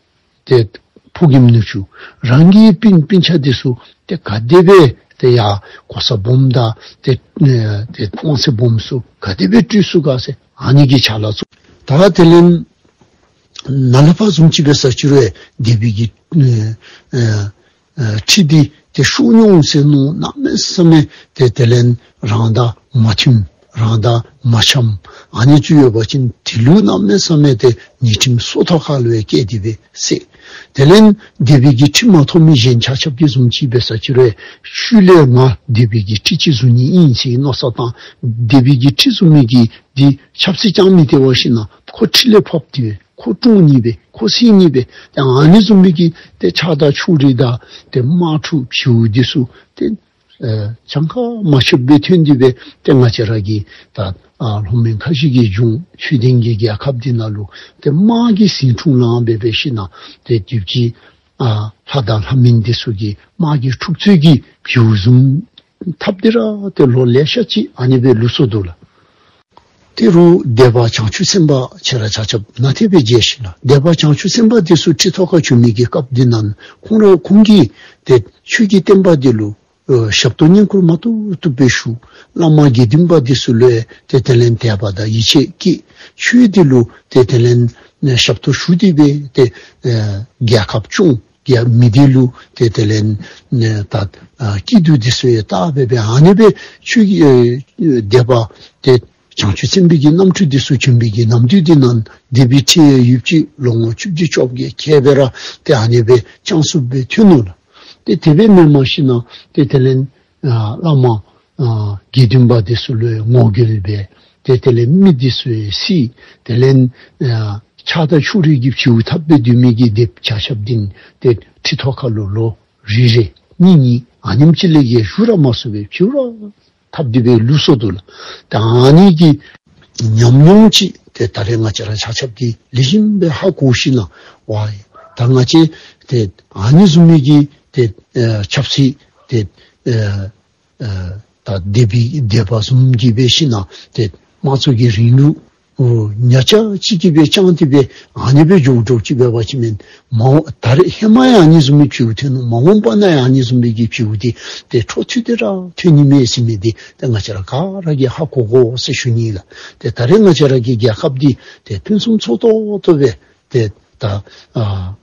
ཏེ་ཕོ་རྒནམ་ནུ་གཅིག་རང་གི་སྤུན་སྤུན་ཆ་འདི་ཚུ་ཏེ་ག་དེ་སྦེ་ཏེ་ཡར་གོ་ས་སྦོམ་དང་ཏེ་ཨེ་ཏེ་དབང་ཚད་སྦོམ་ཚུ་ག་དེ་སྦེ་སྤྲོད་ཚུགས་ག་ཟེར་ཨ་ནི་གི་ཕྱག་ལཱ་ཚུ། ད་དེ་ལས་ནཱ་ལས་ཕར་བཟུམ་ཅིག་འབད་ས་ཅིག་རུང་སྡེ་པའི་གི་ཨེ་ཨེ་ཨེ་ཁྲི་འདི་ཏེ་ཤོར་འོང་ཟེར་མནོ་གནམ་མེད་ས་མེད་ཏེ་དེ་ལས་རང་དང་མ་མཐུན་རང་དང་མ་འཆམ་ཨ་ནི་ཅིག་ཡོད་པ་ཅིན་དེ་ལུ་གནམ་མེད་ས་མེད་ཏེ་ཉེས་ཁྲིམས་སོ་ཐོག་ཁ་ལུ་ཡང་བཀལ་ཏེ་སྦེ་བསད། དེ་ལས་སྡེ་པའི་གི་ཁྲི་མ་ཐོབ་མི་གཞན་ཆ་ཁྱབ་ཀྱིས་བཟུམ་ཅིག་འབད་ས་ཅིག་རུང་ཤུལ་ལས་ང་སྡེ་པའི་གི་ཁྲི་ཅིག་བཟུང་ནི་ཨིན་ཟེར་མནོ་བསམ་བཏང་། སྡེ་པའི་གི་ཁྲི་བཟུང་མི་གི་འདི་ཆབ་སྲིད་བསྐྱངས་མི་དེ་འབད་ཞིན་ན་ཁོ་ཁྲི་ལས་ཕབ་སྟེ་སྦེ་ཁོ་བཀྲོངས་ནི་སྦེ་ཁོ་བསད་ནི་སྦེ་ཏེ་ཨ་ནི་བཟུམ་མའི་གི་ཏེ་ཆགས་སྡང་ཕྱོགས་རིས་དང་ཏེ་དམག་འཁྲུག་བྱུང་འདི་ཚུ་ཏེ་ཨེ་གྱངས་ཁ་མ་ཆོདཔ་སྦེ་ཐོན་ཏེ་སྦེ་ཏེ་ང་བཅས་ར་གི་ད་ཨ་ལྷོ་མོན་ཁ་བཞི་གི་ལྗོངས་ཆོས་ལྡན་གྱི་རྒྱལ་ཁབ་འདི་ནང་ལུ་ཏེ་དམག་གི་ཟིང་འཁྲུག་ལངས་སྦེ་འབད་ཞིན་ན་ཏེ་དུས་ཅི་ཨ་ལྷ་དང་ལྷ་མིན་འདི་ཚུ་གིས་དམག་གི་འཁྲུག་རྩོད་ཀྱི་བྱུས་བཟུང་འཐབ་སྟེ་ར་ཏེ་ལོ་ལེ་ཤ་ཅིག་ཨ་ནི་སྦེ་ལུས་སོ་ནུག་ལགས། ཏེ་རུང་སྡེ་པ་བྱང་ཆུབ་སེམས་དཔའ་ཁྱེད་ར་ཆ་ཁྱབ་ནཱ་དེ་སྦེ་མཇལ་ཞིན་ན་སྡེ་པ་བྱང་ཆུབ་སེམས་དཔའ་འདི་ཚུ་ཁྲི་ཐོག་ཁར་བྱོན་མི་གི་སྐབས་འདི་ནང་ཁོང་ར་ཁོང་གིས་ཏེ་ཆོས་ཀྱི་བསྟན་པ་འདི་ལུ་ཨེ་ཞབས་ཏོག་བསྙེན་བཀུར་མ་ཐུབ་ཐུབ་སྦེ་ཞུ། བླ་མ་དགེ་འདུན་པ་འདི་ཚུ་ལུ་ཏེ་དེ་ལས་དད་པ་དང་ཡིད་ཆེས་བསྐྱེད། ཆོས་འདི་ལུ་ཏེ་དེ་ལས་ཞབས་ཏོག་ཞུ་སྟེ་སྦེ་ཏེ་ཨེ་རྒྱལ་ཁབ་སྐྱོང་རྒྱལ་མི་སྡེ་ལུ་ཏེ་དེ་ལས་ད་ཨ་སྐྱིད་སྡུག་འདི་ཚུ་ཡང་བལྟ་སྦེ་སྦེ་ཨ་ནི་སྦེ་ཆོས་ཀྱི་ཨེ་སྡེ་པ་ཏེ་བྱང་ཆུབ་སེམས་དཔའི་གི་རྣམ་འཕྲུལ་འདི་ཚུ་བྱོན་པའི་གི་ནམ་དུས་འདི་ནང་སྡེ་པའི་ཁྲི་ཡོདཔ་ཅིག་ལོ་ངོ་བཅུ་བཞི་བཅོ་བརྒྱད་ཁལ་སྦེ་ར་ཏེ་ཨ་ནི་སྦེ་བསྐྱངས་ཚུགསཔ་སྦེ་ཐོན་ནུག་ལགས། ཏེ་དེ་སྦེ་མེན་པར་ཞིན་ན་ཏེ་དེ་ལས་ཨ་བླ་མ་ཨ་དགེ་འདུན་པ་འདི་ཚུ་ལུ་ངོ་རྒོལ་འབད། ཏེ་དེ་ལས་མི་འདི་ཚུ་ཡང་བསད། དེ་ལས་ཨ་ཆགས་སྡང་ཕྱོགས་རིས་ཀྱི་བྱུས་འཐབ་སྦེ་སྡོད་མི་གི་སྡེ་པ་ཆ་ཁྱབ་འདི་ཏེ་ཁྲི་ཐོག་ཁ་ལུ་ལོ་རེ་རེ་གཉིས་གཉིས་ཨ་ནེམ་ཅིག་ལས་བརྒལ་བཞུགས་ར་མ་ཚུགས་པར་ཕྱི་རུ་འཐབ་སྟེ་སྦེ་ལུས་སོ་ནུག་ལགས། ད་ཨ་ནི་གི་ཉམས་མྱོང་ཅིག་ཏེ་ད་རེས་ང་བཅས་ར་ཆ་ཁྱབ་ཀྱིས་ལེགས་ཤོམ་སྦེ་ཧ་གོ་ཞིན་ན་ཝའི་ད་ང་བཅས་ཏེ་ཨ་ནི་བཟུམ་མའི་གི་ཏེ་ཨེ་ཆབ་སྲིད་ཏེ་ཨེ་ཨེ་ད་སྡེ་པའི་སྡེ་པ་བཟུམ་གྱིས་འབད་ཞིན་ན་ཏེ་དམངས་གཙོ་གི་རིང་ལུགས་ ཨོ་ཉ་ཆ་ཅིག་གིས་སྦེ་བཅང་སྟེ་སྦེ་ཨ་ནི་སྦེ་འགྱོཝ་འདྲཝ་ཅིག་འབད་བ་ཅིན་མེན། མ་འོངས་ད་རེས་ཧེ་མ་ཡང་ཨ་ནི་བཟུམ་མའི་བྱིའུ་ཐོན་ནུག། མ་འོངས་པ་ན་ཡང་ཨ་ནི་བཟུམ་མའི་གི་བྱིའུ་འདི་ཏེ་འཕྲོ་མཐུད་དེ་ར་ཐོན་ནི་མས་ཟེར་མི་འདི་ཏེ་ང་བཅས་ར་ག་ར་གིས་ཧ་གོ་དགོ་ཟེར་ཞུ་ནི་ལགས། ཏེ་ད་རེས་ང་བཅས་ར་གི་རྒྱལ་ཁབ་འདི་ཏེ་ཕུན་སུམ་ཚོགས་ཏོག་ཏོ་སྦེ་ཏེ་ད་ཨ་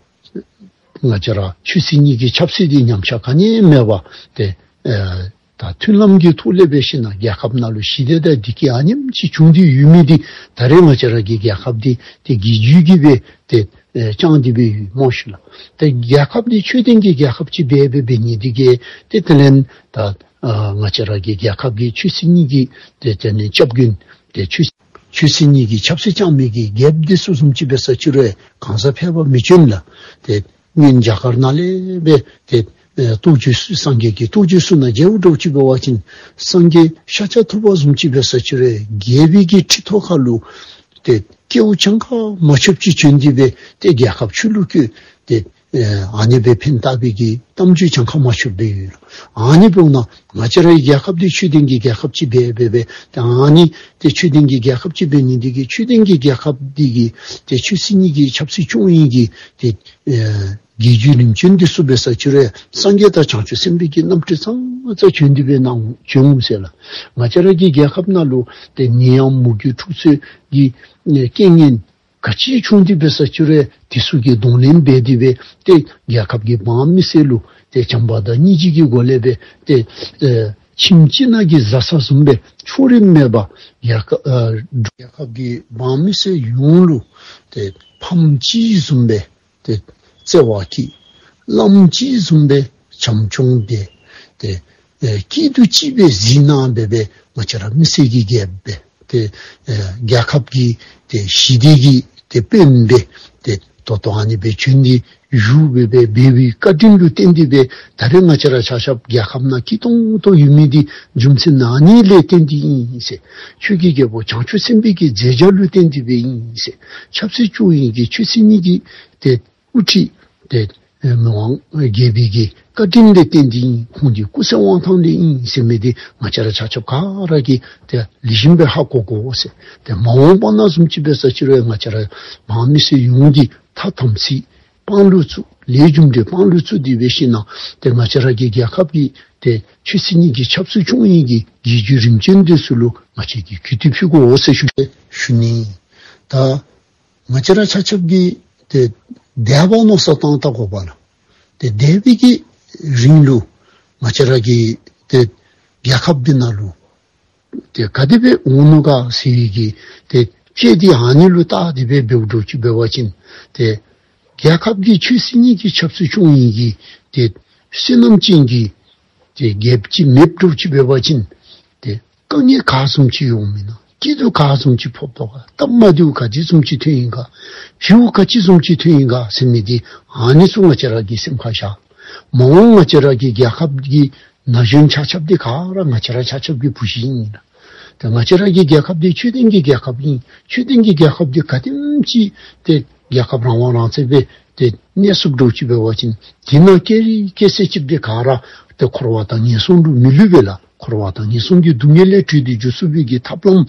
ང་བཅས་ར་ཆོས་སྲིད་གཉིས་ཀྱི་ཆབ་སྲིད་འདི་ཉམས་ཆག་ག་ནི་མེད་པར་ཏེ་ཨེ་ད་མཐུན་ལམ་གྱི་ཐོག་ལས་འབད་ཞིན་ན་རྒྱལ་ཁབ་ནང་ལུ་ཞི་བདེ་དང་བདེ་སྐྱིད་ཨ་ནེམ་ཅིག་བྱུང་སྟེ་ཡོད་མི་འདི་ད་རེས་ང་བཅས་ར་གི་རྒྱལ་ཁབ་འདི་ཏེ་རྒྱལ་བརྒྱུད་ཀྱིས་སྦེ་ཏེ་ཨེ་བསྐྱངས་ཏེ་སྦེ་ཡོད་སྨོ་ཤིག་ལགས། ཏེ་རྒྱལ་ཁབ་འདི་ཆོས་ལྡན་གྱི་རྒྱལ་ཁབ་ཅིག་སྦེ་འབད་འབད་ནི་འདི་གིས་ཏེ་དེ་ལས་ད་ཨ་ང་བཅས་ར་གི་རྒྱལ་ཁབ་ཀྱི་ཆོས་སྲིད་གཉིས་ཀྱི་ཏེ་དེ་ནི་སྐྱབས་མགོན་ཏེ་ཆོས་ཆོས་སྲིད་གཉིས་ཀྱི་ཆབ་སྲིད་བསྐྱངས་མི་གི་རྒྱལཔོ་འདི་ཚུ་བཟུམ་ཅིག་འབད་ས་ཅིག་རུང་གང་ཟག་ཕལ་པ་མི་བྱོན་ལགས། ཏེ་སྔོན་རྒྱ་གར་ནང་ལས་སྦེ་ཏེ་ཨེ་རྟོགས་བརྗོད་ཚུ་སངས་རྒྱས་ཀྱི་རྟོགས་བརྗོད་ཚུ་ནང་མཇལཝ་འདྲཝ་ཅིག་འབད་བ་ཅིན་སངས་རྒྱས་ཤཱཀྱ་ཐུབ་པ་བཟུམ་ཅིག་འབད་ས་ཅིག་རུང་རྒྱལ་པོའི་གི་ཁྲི་ཐོག་ཁ་ལུ་ཏེ་སྐྱེཝ་གྱངས་ཁ་མ་ཆོདཔ་ཅིག་བྱོན་ཏེ་སྦེ་ཏེ་རྒྱལ་ཁབ་ཕྱི་ལུ་བསྐྱོད་ཏེ་ཨེ་ཨ་ནི་སྦེ་ཕན་བཏགས་པའི་གི་གཏམ་རྒྱུད་གྱངས་ཁ་མ་ཆོདཔ་སྦེ་ཡོད་ལགས། ཨ་ནི་འབདཝ་ད་ང་བཅས་རའི་རྒྱལ་ཁབ་འདི་ཆོས་ལྡན་གྱི་རྒྱལ་ཁབ་ཅིག་འབད་འབད་འབད་ཏེ་ཨ་ནི་ཏེ་ཆོས་ལྡན་གྱི་རྒྱལ་ཁབ་ཅིག་འབད་ནི་འདི་གིས་ཆོས་ལྡན་གྱི་རྒྱལ་ཁབ་འདི་གི་ཏེ་ཆོས་སྲིད་གཉིས་ཀྱི་ཆབ་སྲིད་སྐྱོང་ནི་གི་ཏེ་ཨེ་རྒྱལ་བརྒྱུད་རིམ་བྱོན་འདི་ཚུ་འབད་ས་ཅིག་རུང་སངས་རྒྱས་དང་བྱང་ཆུབ་སེམས་དཔའི་གི་རྣམ་སྤྲུལ་ཙང་ཙང་བྱོན་ཏེ་སྦེ་ནཱ་བྱོན་འོང་ཟེར་ལགས། ང་བཅས་ར་གི་རྒྱལ་ཁབ་ནང་ལུ་ཏེ་ནད་ཡམས་མུ་གེ་འཁྲུག་རྩོད་ཀྱི་ཨེ་རྐྱེན་ངན་ག་ཅི་བྱུང་སྟེ་འབད་ས་ཅིག་རུང་དེ་ཚུ་གི་གདོང་ལེན་འབད་དེ་སྦེ་ཏེ་རྒྱལ་ཁབ་ཀྱི་འབངས་མི་སེར་ལུ་ཏེ་བྱམས་པ་དང་སྙིང་རྗེ་གི་སྒོ་ལས་སྦེ་ཏེ་ཨེ་ཁྱིམ་གཅིག་ནང་གི་བཟའ་ཚང་བཟུམ་སྦེ་ཕྱོགས་རིས་མེད་པར་རྒྱལ་ཁ་ཨེ་རྒྱལ་ཁབ་ཀྱི་འབངས་མི་སེར་ཡོངས་ལུ་ཏེ་ཕམ་གཅིག་བཟུམ་སྦེ་ཏེ་བརྩེ་བ་བསྐྱེད། བླམ་གཅིག་བཟུམ་སྦེ་བྱམས་སྐྱོང་འབད། ཏེ་ཨེ་སྐྱིད་སྡུག་གཅིག་སྦེ་གཟིགས་གནང་འབད་འབད་ང་བཅས་ར་མི་སེར་གྱི་རྒྱལཔོ་སྦེ་ཏེ་ཨེ་རྒྱལ་ཁབ་ཀྱི་ཏེ་ཞི་བདེ་གི་ཏེ་དཔོན་སྦེ་ཏེ་ད་ལྟོ་ཨ་ནི་སྦེ་བྱོན་ཏེ་བཞུགས་འབད་འབད་འབད་བའི་བཀའ་དྲིན་ལུ་བརྟེན་ཏེ་སྦེ་ད་རེས་ང་བཅས་ར་ཆ་ཁྱབ་རྒྱལ་ཁབ་ནང་སྐྱིད་ཏོང་ཏོ་ཡོད་མི་འདི་རྒྱུ་མཚན་ཨ་ནི་ལས་བརྟེན་ཏེ་ཨིན་ཟེར། ཆོས་ཀྱི་རྒྱལ་པོ་བྱང་ཆུབ་སེམས་དཔའི་གི་མཛད་བྱ་ལུ་བརྟེན་ཏེ་སྦེ་ཨིན་ཟེར། ཆབ་སྲིད་སྐྱོང་ནི་གི་ཆོས་སྲིད་གཉིས་ཀྱི་ཏེ་དབུ་ཁྲིད་ཏེ་ཨེ་མི་དབང་རྒྱལ་པོའི་གི་བཀའ་དྲིན་ལས་བརྟེན་ཏེ་ཨིན། ཁོང་གི་སྐུ་བསོད་དབང་ཐང་ལས་ཨིན་ཟེར་མི་འདི་ང་བཅས་ར་ཆ་ཁྱབ་ག་ར་གིས་ཏེ་ལེགས་ཤོམ་སྦེ་ཧ་གོ་དགོ་ཟེར། ཏེ་མ་འོངས་པ་ནང་བཟུམ་ཅིག་འབད་ས་ཅིག་རུང་ང་བཅས་ར་འབངས་མི་སེར་ཡོངས་ཀྱིས་ཐ་དམ་ཚིག་དཔང་ལུ་བཙུགས་ལས་རྒྱུ་འབྲས་དཔང་ལུ་བཙུགས་ཏེ་འབད་ཞིན་ན་ཏེ་ང་བཅས་ར་གི་རྒྱལ་ཁབ་ཀྱི་ཏེ་ཆོས་སྲིད་གཉིས་ཀྱི་ཆབ་སྲིད་སྐྱོང་ནི་གི་རྒྱལ་བརྒྱུད་རིམ་བྱོན་འདི་ཚུ་ལུ་ང་བཅས་ཀྱིས་གུས་བཏུད་ཕུལ་དགོ་ཟེར་ཞུ་ཞུ་ནི། ད་ང་བཅས་ར་ཆ་ཁྱབ་ཀྱིས་ཏེ་འདས་པ་མནོ་བསམ་བཏང་ད་དགོ་པ་ལགས། ཏེ་འདས་པའི་གི་རིང་ལུ་ང་བཅས་ར་གི་ཏེ་རྒྱལ་ཁབ་འདི་ནང་ལུ་ཏེ་ག་དེ་སྦེ་འོང་ནུག་ག་ཟེར་བའི་གི་ཏེ་དཔྱད་འདི་ཨ་ནི་ལུ་བལྟ་སྟེ་སྦེ་འབདཝ་འདྲཝ་ཅིག་འབད་བ་ཅིན་ཏེ་རྒྱལ་ཁབ་ཀྱི་ཆོས་སྲིད་གཉིས་ཀྱི་ཆབ་སྲིད་སྐྱོང་ནི་གི་ཏེ་བསོད་ནམས་ཅན་གྱི་ཏེ་རྒྱལཔོ་ཅིག་མེདཔ་འདྲཝ་ཅིག་འབད་བ་ཅིན་ཏེ་དཀའ་ངལ་ག་བཟུམ་ཅིག་ཡོདཔ་ཨིན་ན། སྐྱིད་སྡུག་ག་བཟུམ་ཅིག་ཕོགཔ་འདུག་ག། སྟབས་མ་བདེཝ་ག་ཅི་བཟུམ་ཅིག་ཐོན་ཡི་ག། བྱིའུ་ག་ཅི་བཟུམ་ཅིག་ཐོན་ཡི་ག་ཟེར་མི་འདི་ཨ་ནི་ཚུ་ང་བཅས་ར་གིས་སེམས་ཁར་བཞག། མ་འོངས་ང་བཅས་ར་གི་རྒྱལ་ཁབ་ཀྱི་ན་གཞོན་ཆ་ཁྱབ་འདི་ག་ར་ང་བཅས་ར་ཆ་ཁྱབ་ཀྱི་བུ་གཞི་ཨིན་ལགས། ཏེ་ང་བཅས་ར་གི་རྒྱལ་ཁབ་འདི་ཆོས་ལྡན་གྱི་རྒྱལ་ཁབ་ཨིན། ཆོས་ལྡན་གྱི་རྒྱལ་ཁབ་འདི་ག་དེམ་ཅིག་ཏེ་རྒྱལ་ཁབ་རང་དབང་རང་བཙན་སྦེ་ཏེ་གནས་ཚུགསཔ་འདྲཝ་ཅིག་འབད་བ་ཅིན་དེ་ནང་སྐྱེས་རི་སྐྱེས་ཚེ་ཅིག་འདི་ག་ར་ཏེ་འཁོར་བ་དང་ངན་སོང་ལུ་མི་ལུས་པས་ལགས། འཁོར་བ་དང་ངན་སོང་གི་སྡུག་བསྔལ་ལས་གྲོལ་ཏེ་འགྱོ་ཚུགས་པའི་གི་ཐབས་ལམ་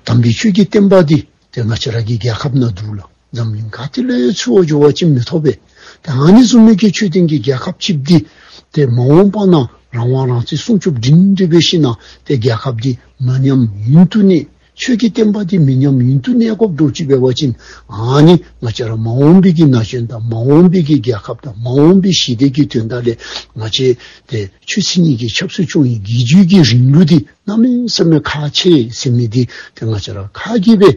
དམ་པའི་ཆོས་ཀྱི་བསྟན་པ་འདི་ཏེ་ང་བཅས་ར་གི་རྒྱལ་ཁབ་ནང་འདུག་ལགས། འཛམ་གླིང་ག་ཏེ་ལུ་ཡང་འཚོལ་བར་འགྱོ་བ་ཅིན་མི་ཐོབ་པས། ཏེ་ཨ་ནི་བཟུམ་མའི་གི་ཆོས་ལྡན་གྱི་རྒྱལ་ཁབ་ཅིག་འདི་ཏེ་མ་འོངས་པ་ན་རང་དབང་རང་བཙན་སྲུང་སྐྱོབ་སྒྲིང་སྒྲི་འབད་ཞིན་ན་ཏེ་རྒྱལ་ཁབ་འདི་མ་ཉམས་ཡུན་དུ་གནས། ཆོས་ཀྱི་བསྟན་པ་འདི་མི་ཉམས་ཡུན་དུ་གནས་དགོཔ་འདྲཝ་ཅིག་འབད་བ་ཅིན་ཨ་ནི་ང་བཅས་ར་མ་འོངས་པའི་གི་ན་གཞོན་དང་མ་འོངས་པའི་གི་རྒྱལ་ཁབ་དང་མ་འོངས་པའི་ཞི་བདེ་གི་དོན་དག་ལས་ང་བཅས་ཏེ་ཆོས་སྲིད་གཉིས་ཀྱི་ཆབ་སྲིད་སྐྱོང་ནི་རྒྱལ་བརྒྱུད་ཀྱི་རིང་ལུགས་འདི་གནམ་མེད་ས་མེད་ཁག་ཆེ་ཟེར་མི་འདི་ཏེ་ང་བཅས་ར་ཁ་གིས་སྦེ་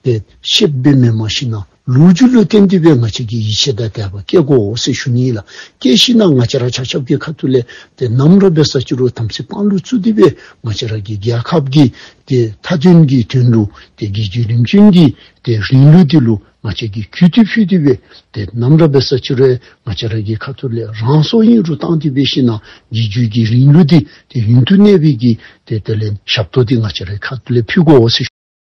ཏེ་བཤདཔ་སྦེ་མེན་མ་ཞིན་ན་ལོ་རྒྱུས་ལུ་བརྟེན་ཏེ་སྦེ་ང་བཅས་ཀྱིས་ཡིད་ཆེས་དང་དད་པ་བསྐྱེད་དགོ་ཟེར་ཞུ་ནི་ལགས། བསྐྱེད་ཞིན་ན་ང་བཅས་ར་ཆ་ཁྱབ་ཀྱི་ཁ་ཐུག་ལས་ཏེ་ནམ་ར་འབད་ས་ཅིག་རུང་དམ་ཚིག་དཔང་ལུ་བཙུགས་ཏེ་སྦེ་ང་བཅས་ར་གི་རྒྱལ་ཁབ་ཀྱི་ཏེ་མཐའ་དོན་གྱི་དོན་ལུ་ཏེ་རྒྱལ་བརྒྱུད་རིམ་བྱོན་གྱི་ཏེ་རིང་ལུགས་འདི་ལུ་ང་བཅས་ཀྱིས་གུས་བཏུད་ཕུལ་ཏེ་སྦེ་ཏེ་ནམ་ར་འབད་ས་ཅིག་རུང་ང་བཅས་ར་གི་ཁ་ཐུག་ལས་རང་སྲོག་ཨིན་རུང་བཏང་སྟེ་འབད་ཞིན་ན་རྒྱལ་བརྒྱུད་ཀྱི་རིང་ལུགས་འདི་ཏེ་ཡུན་དུ་གནས་པའི་གི་ཏེ་དེ་ལས་ཞབས་ཏོག་འདི་ང་བཅས་ར་ཁ་ཐུག་ལས་ཕུལ་དགོ་ཟེར།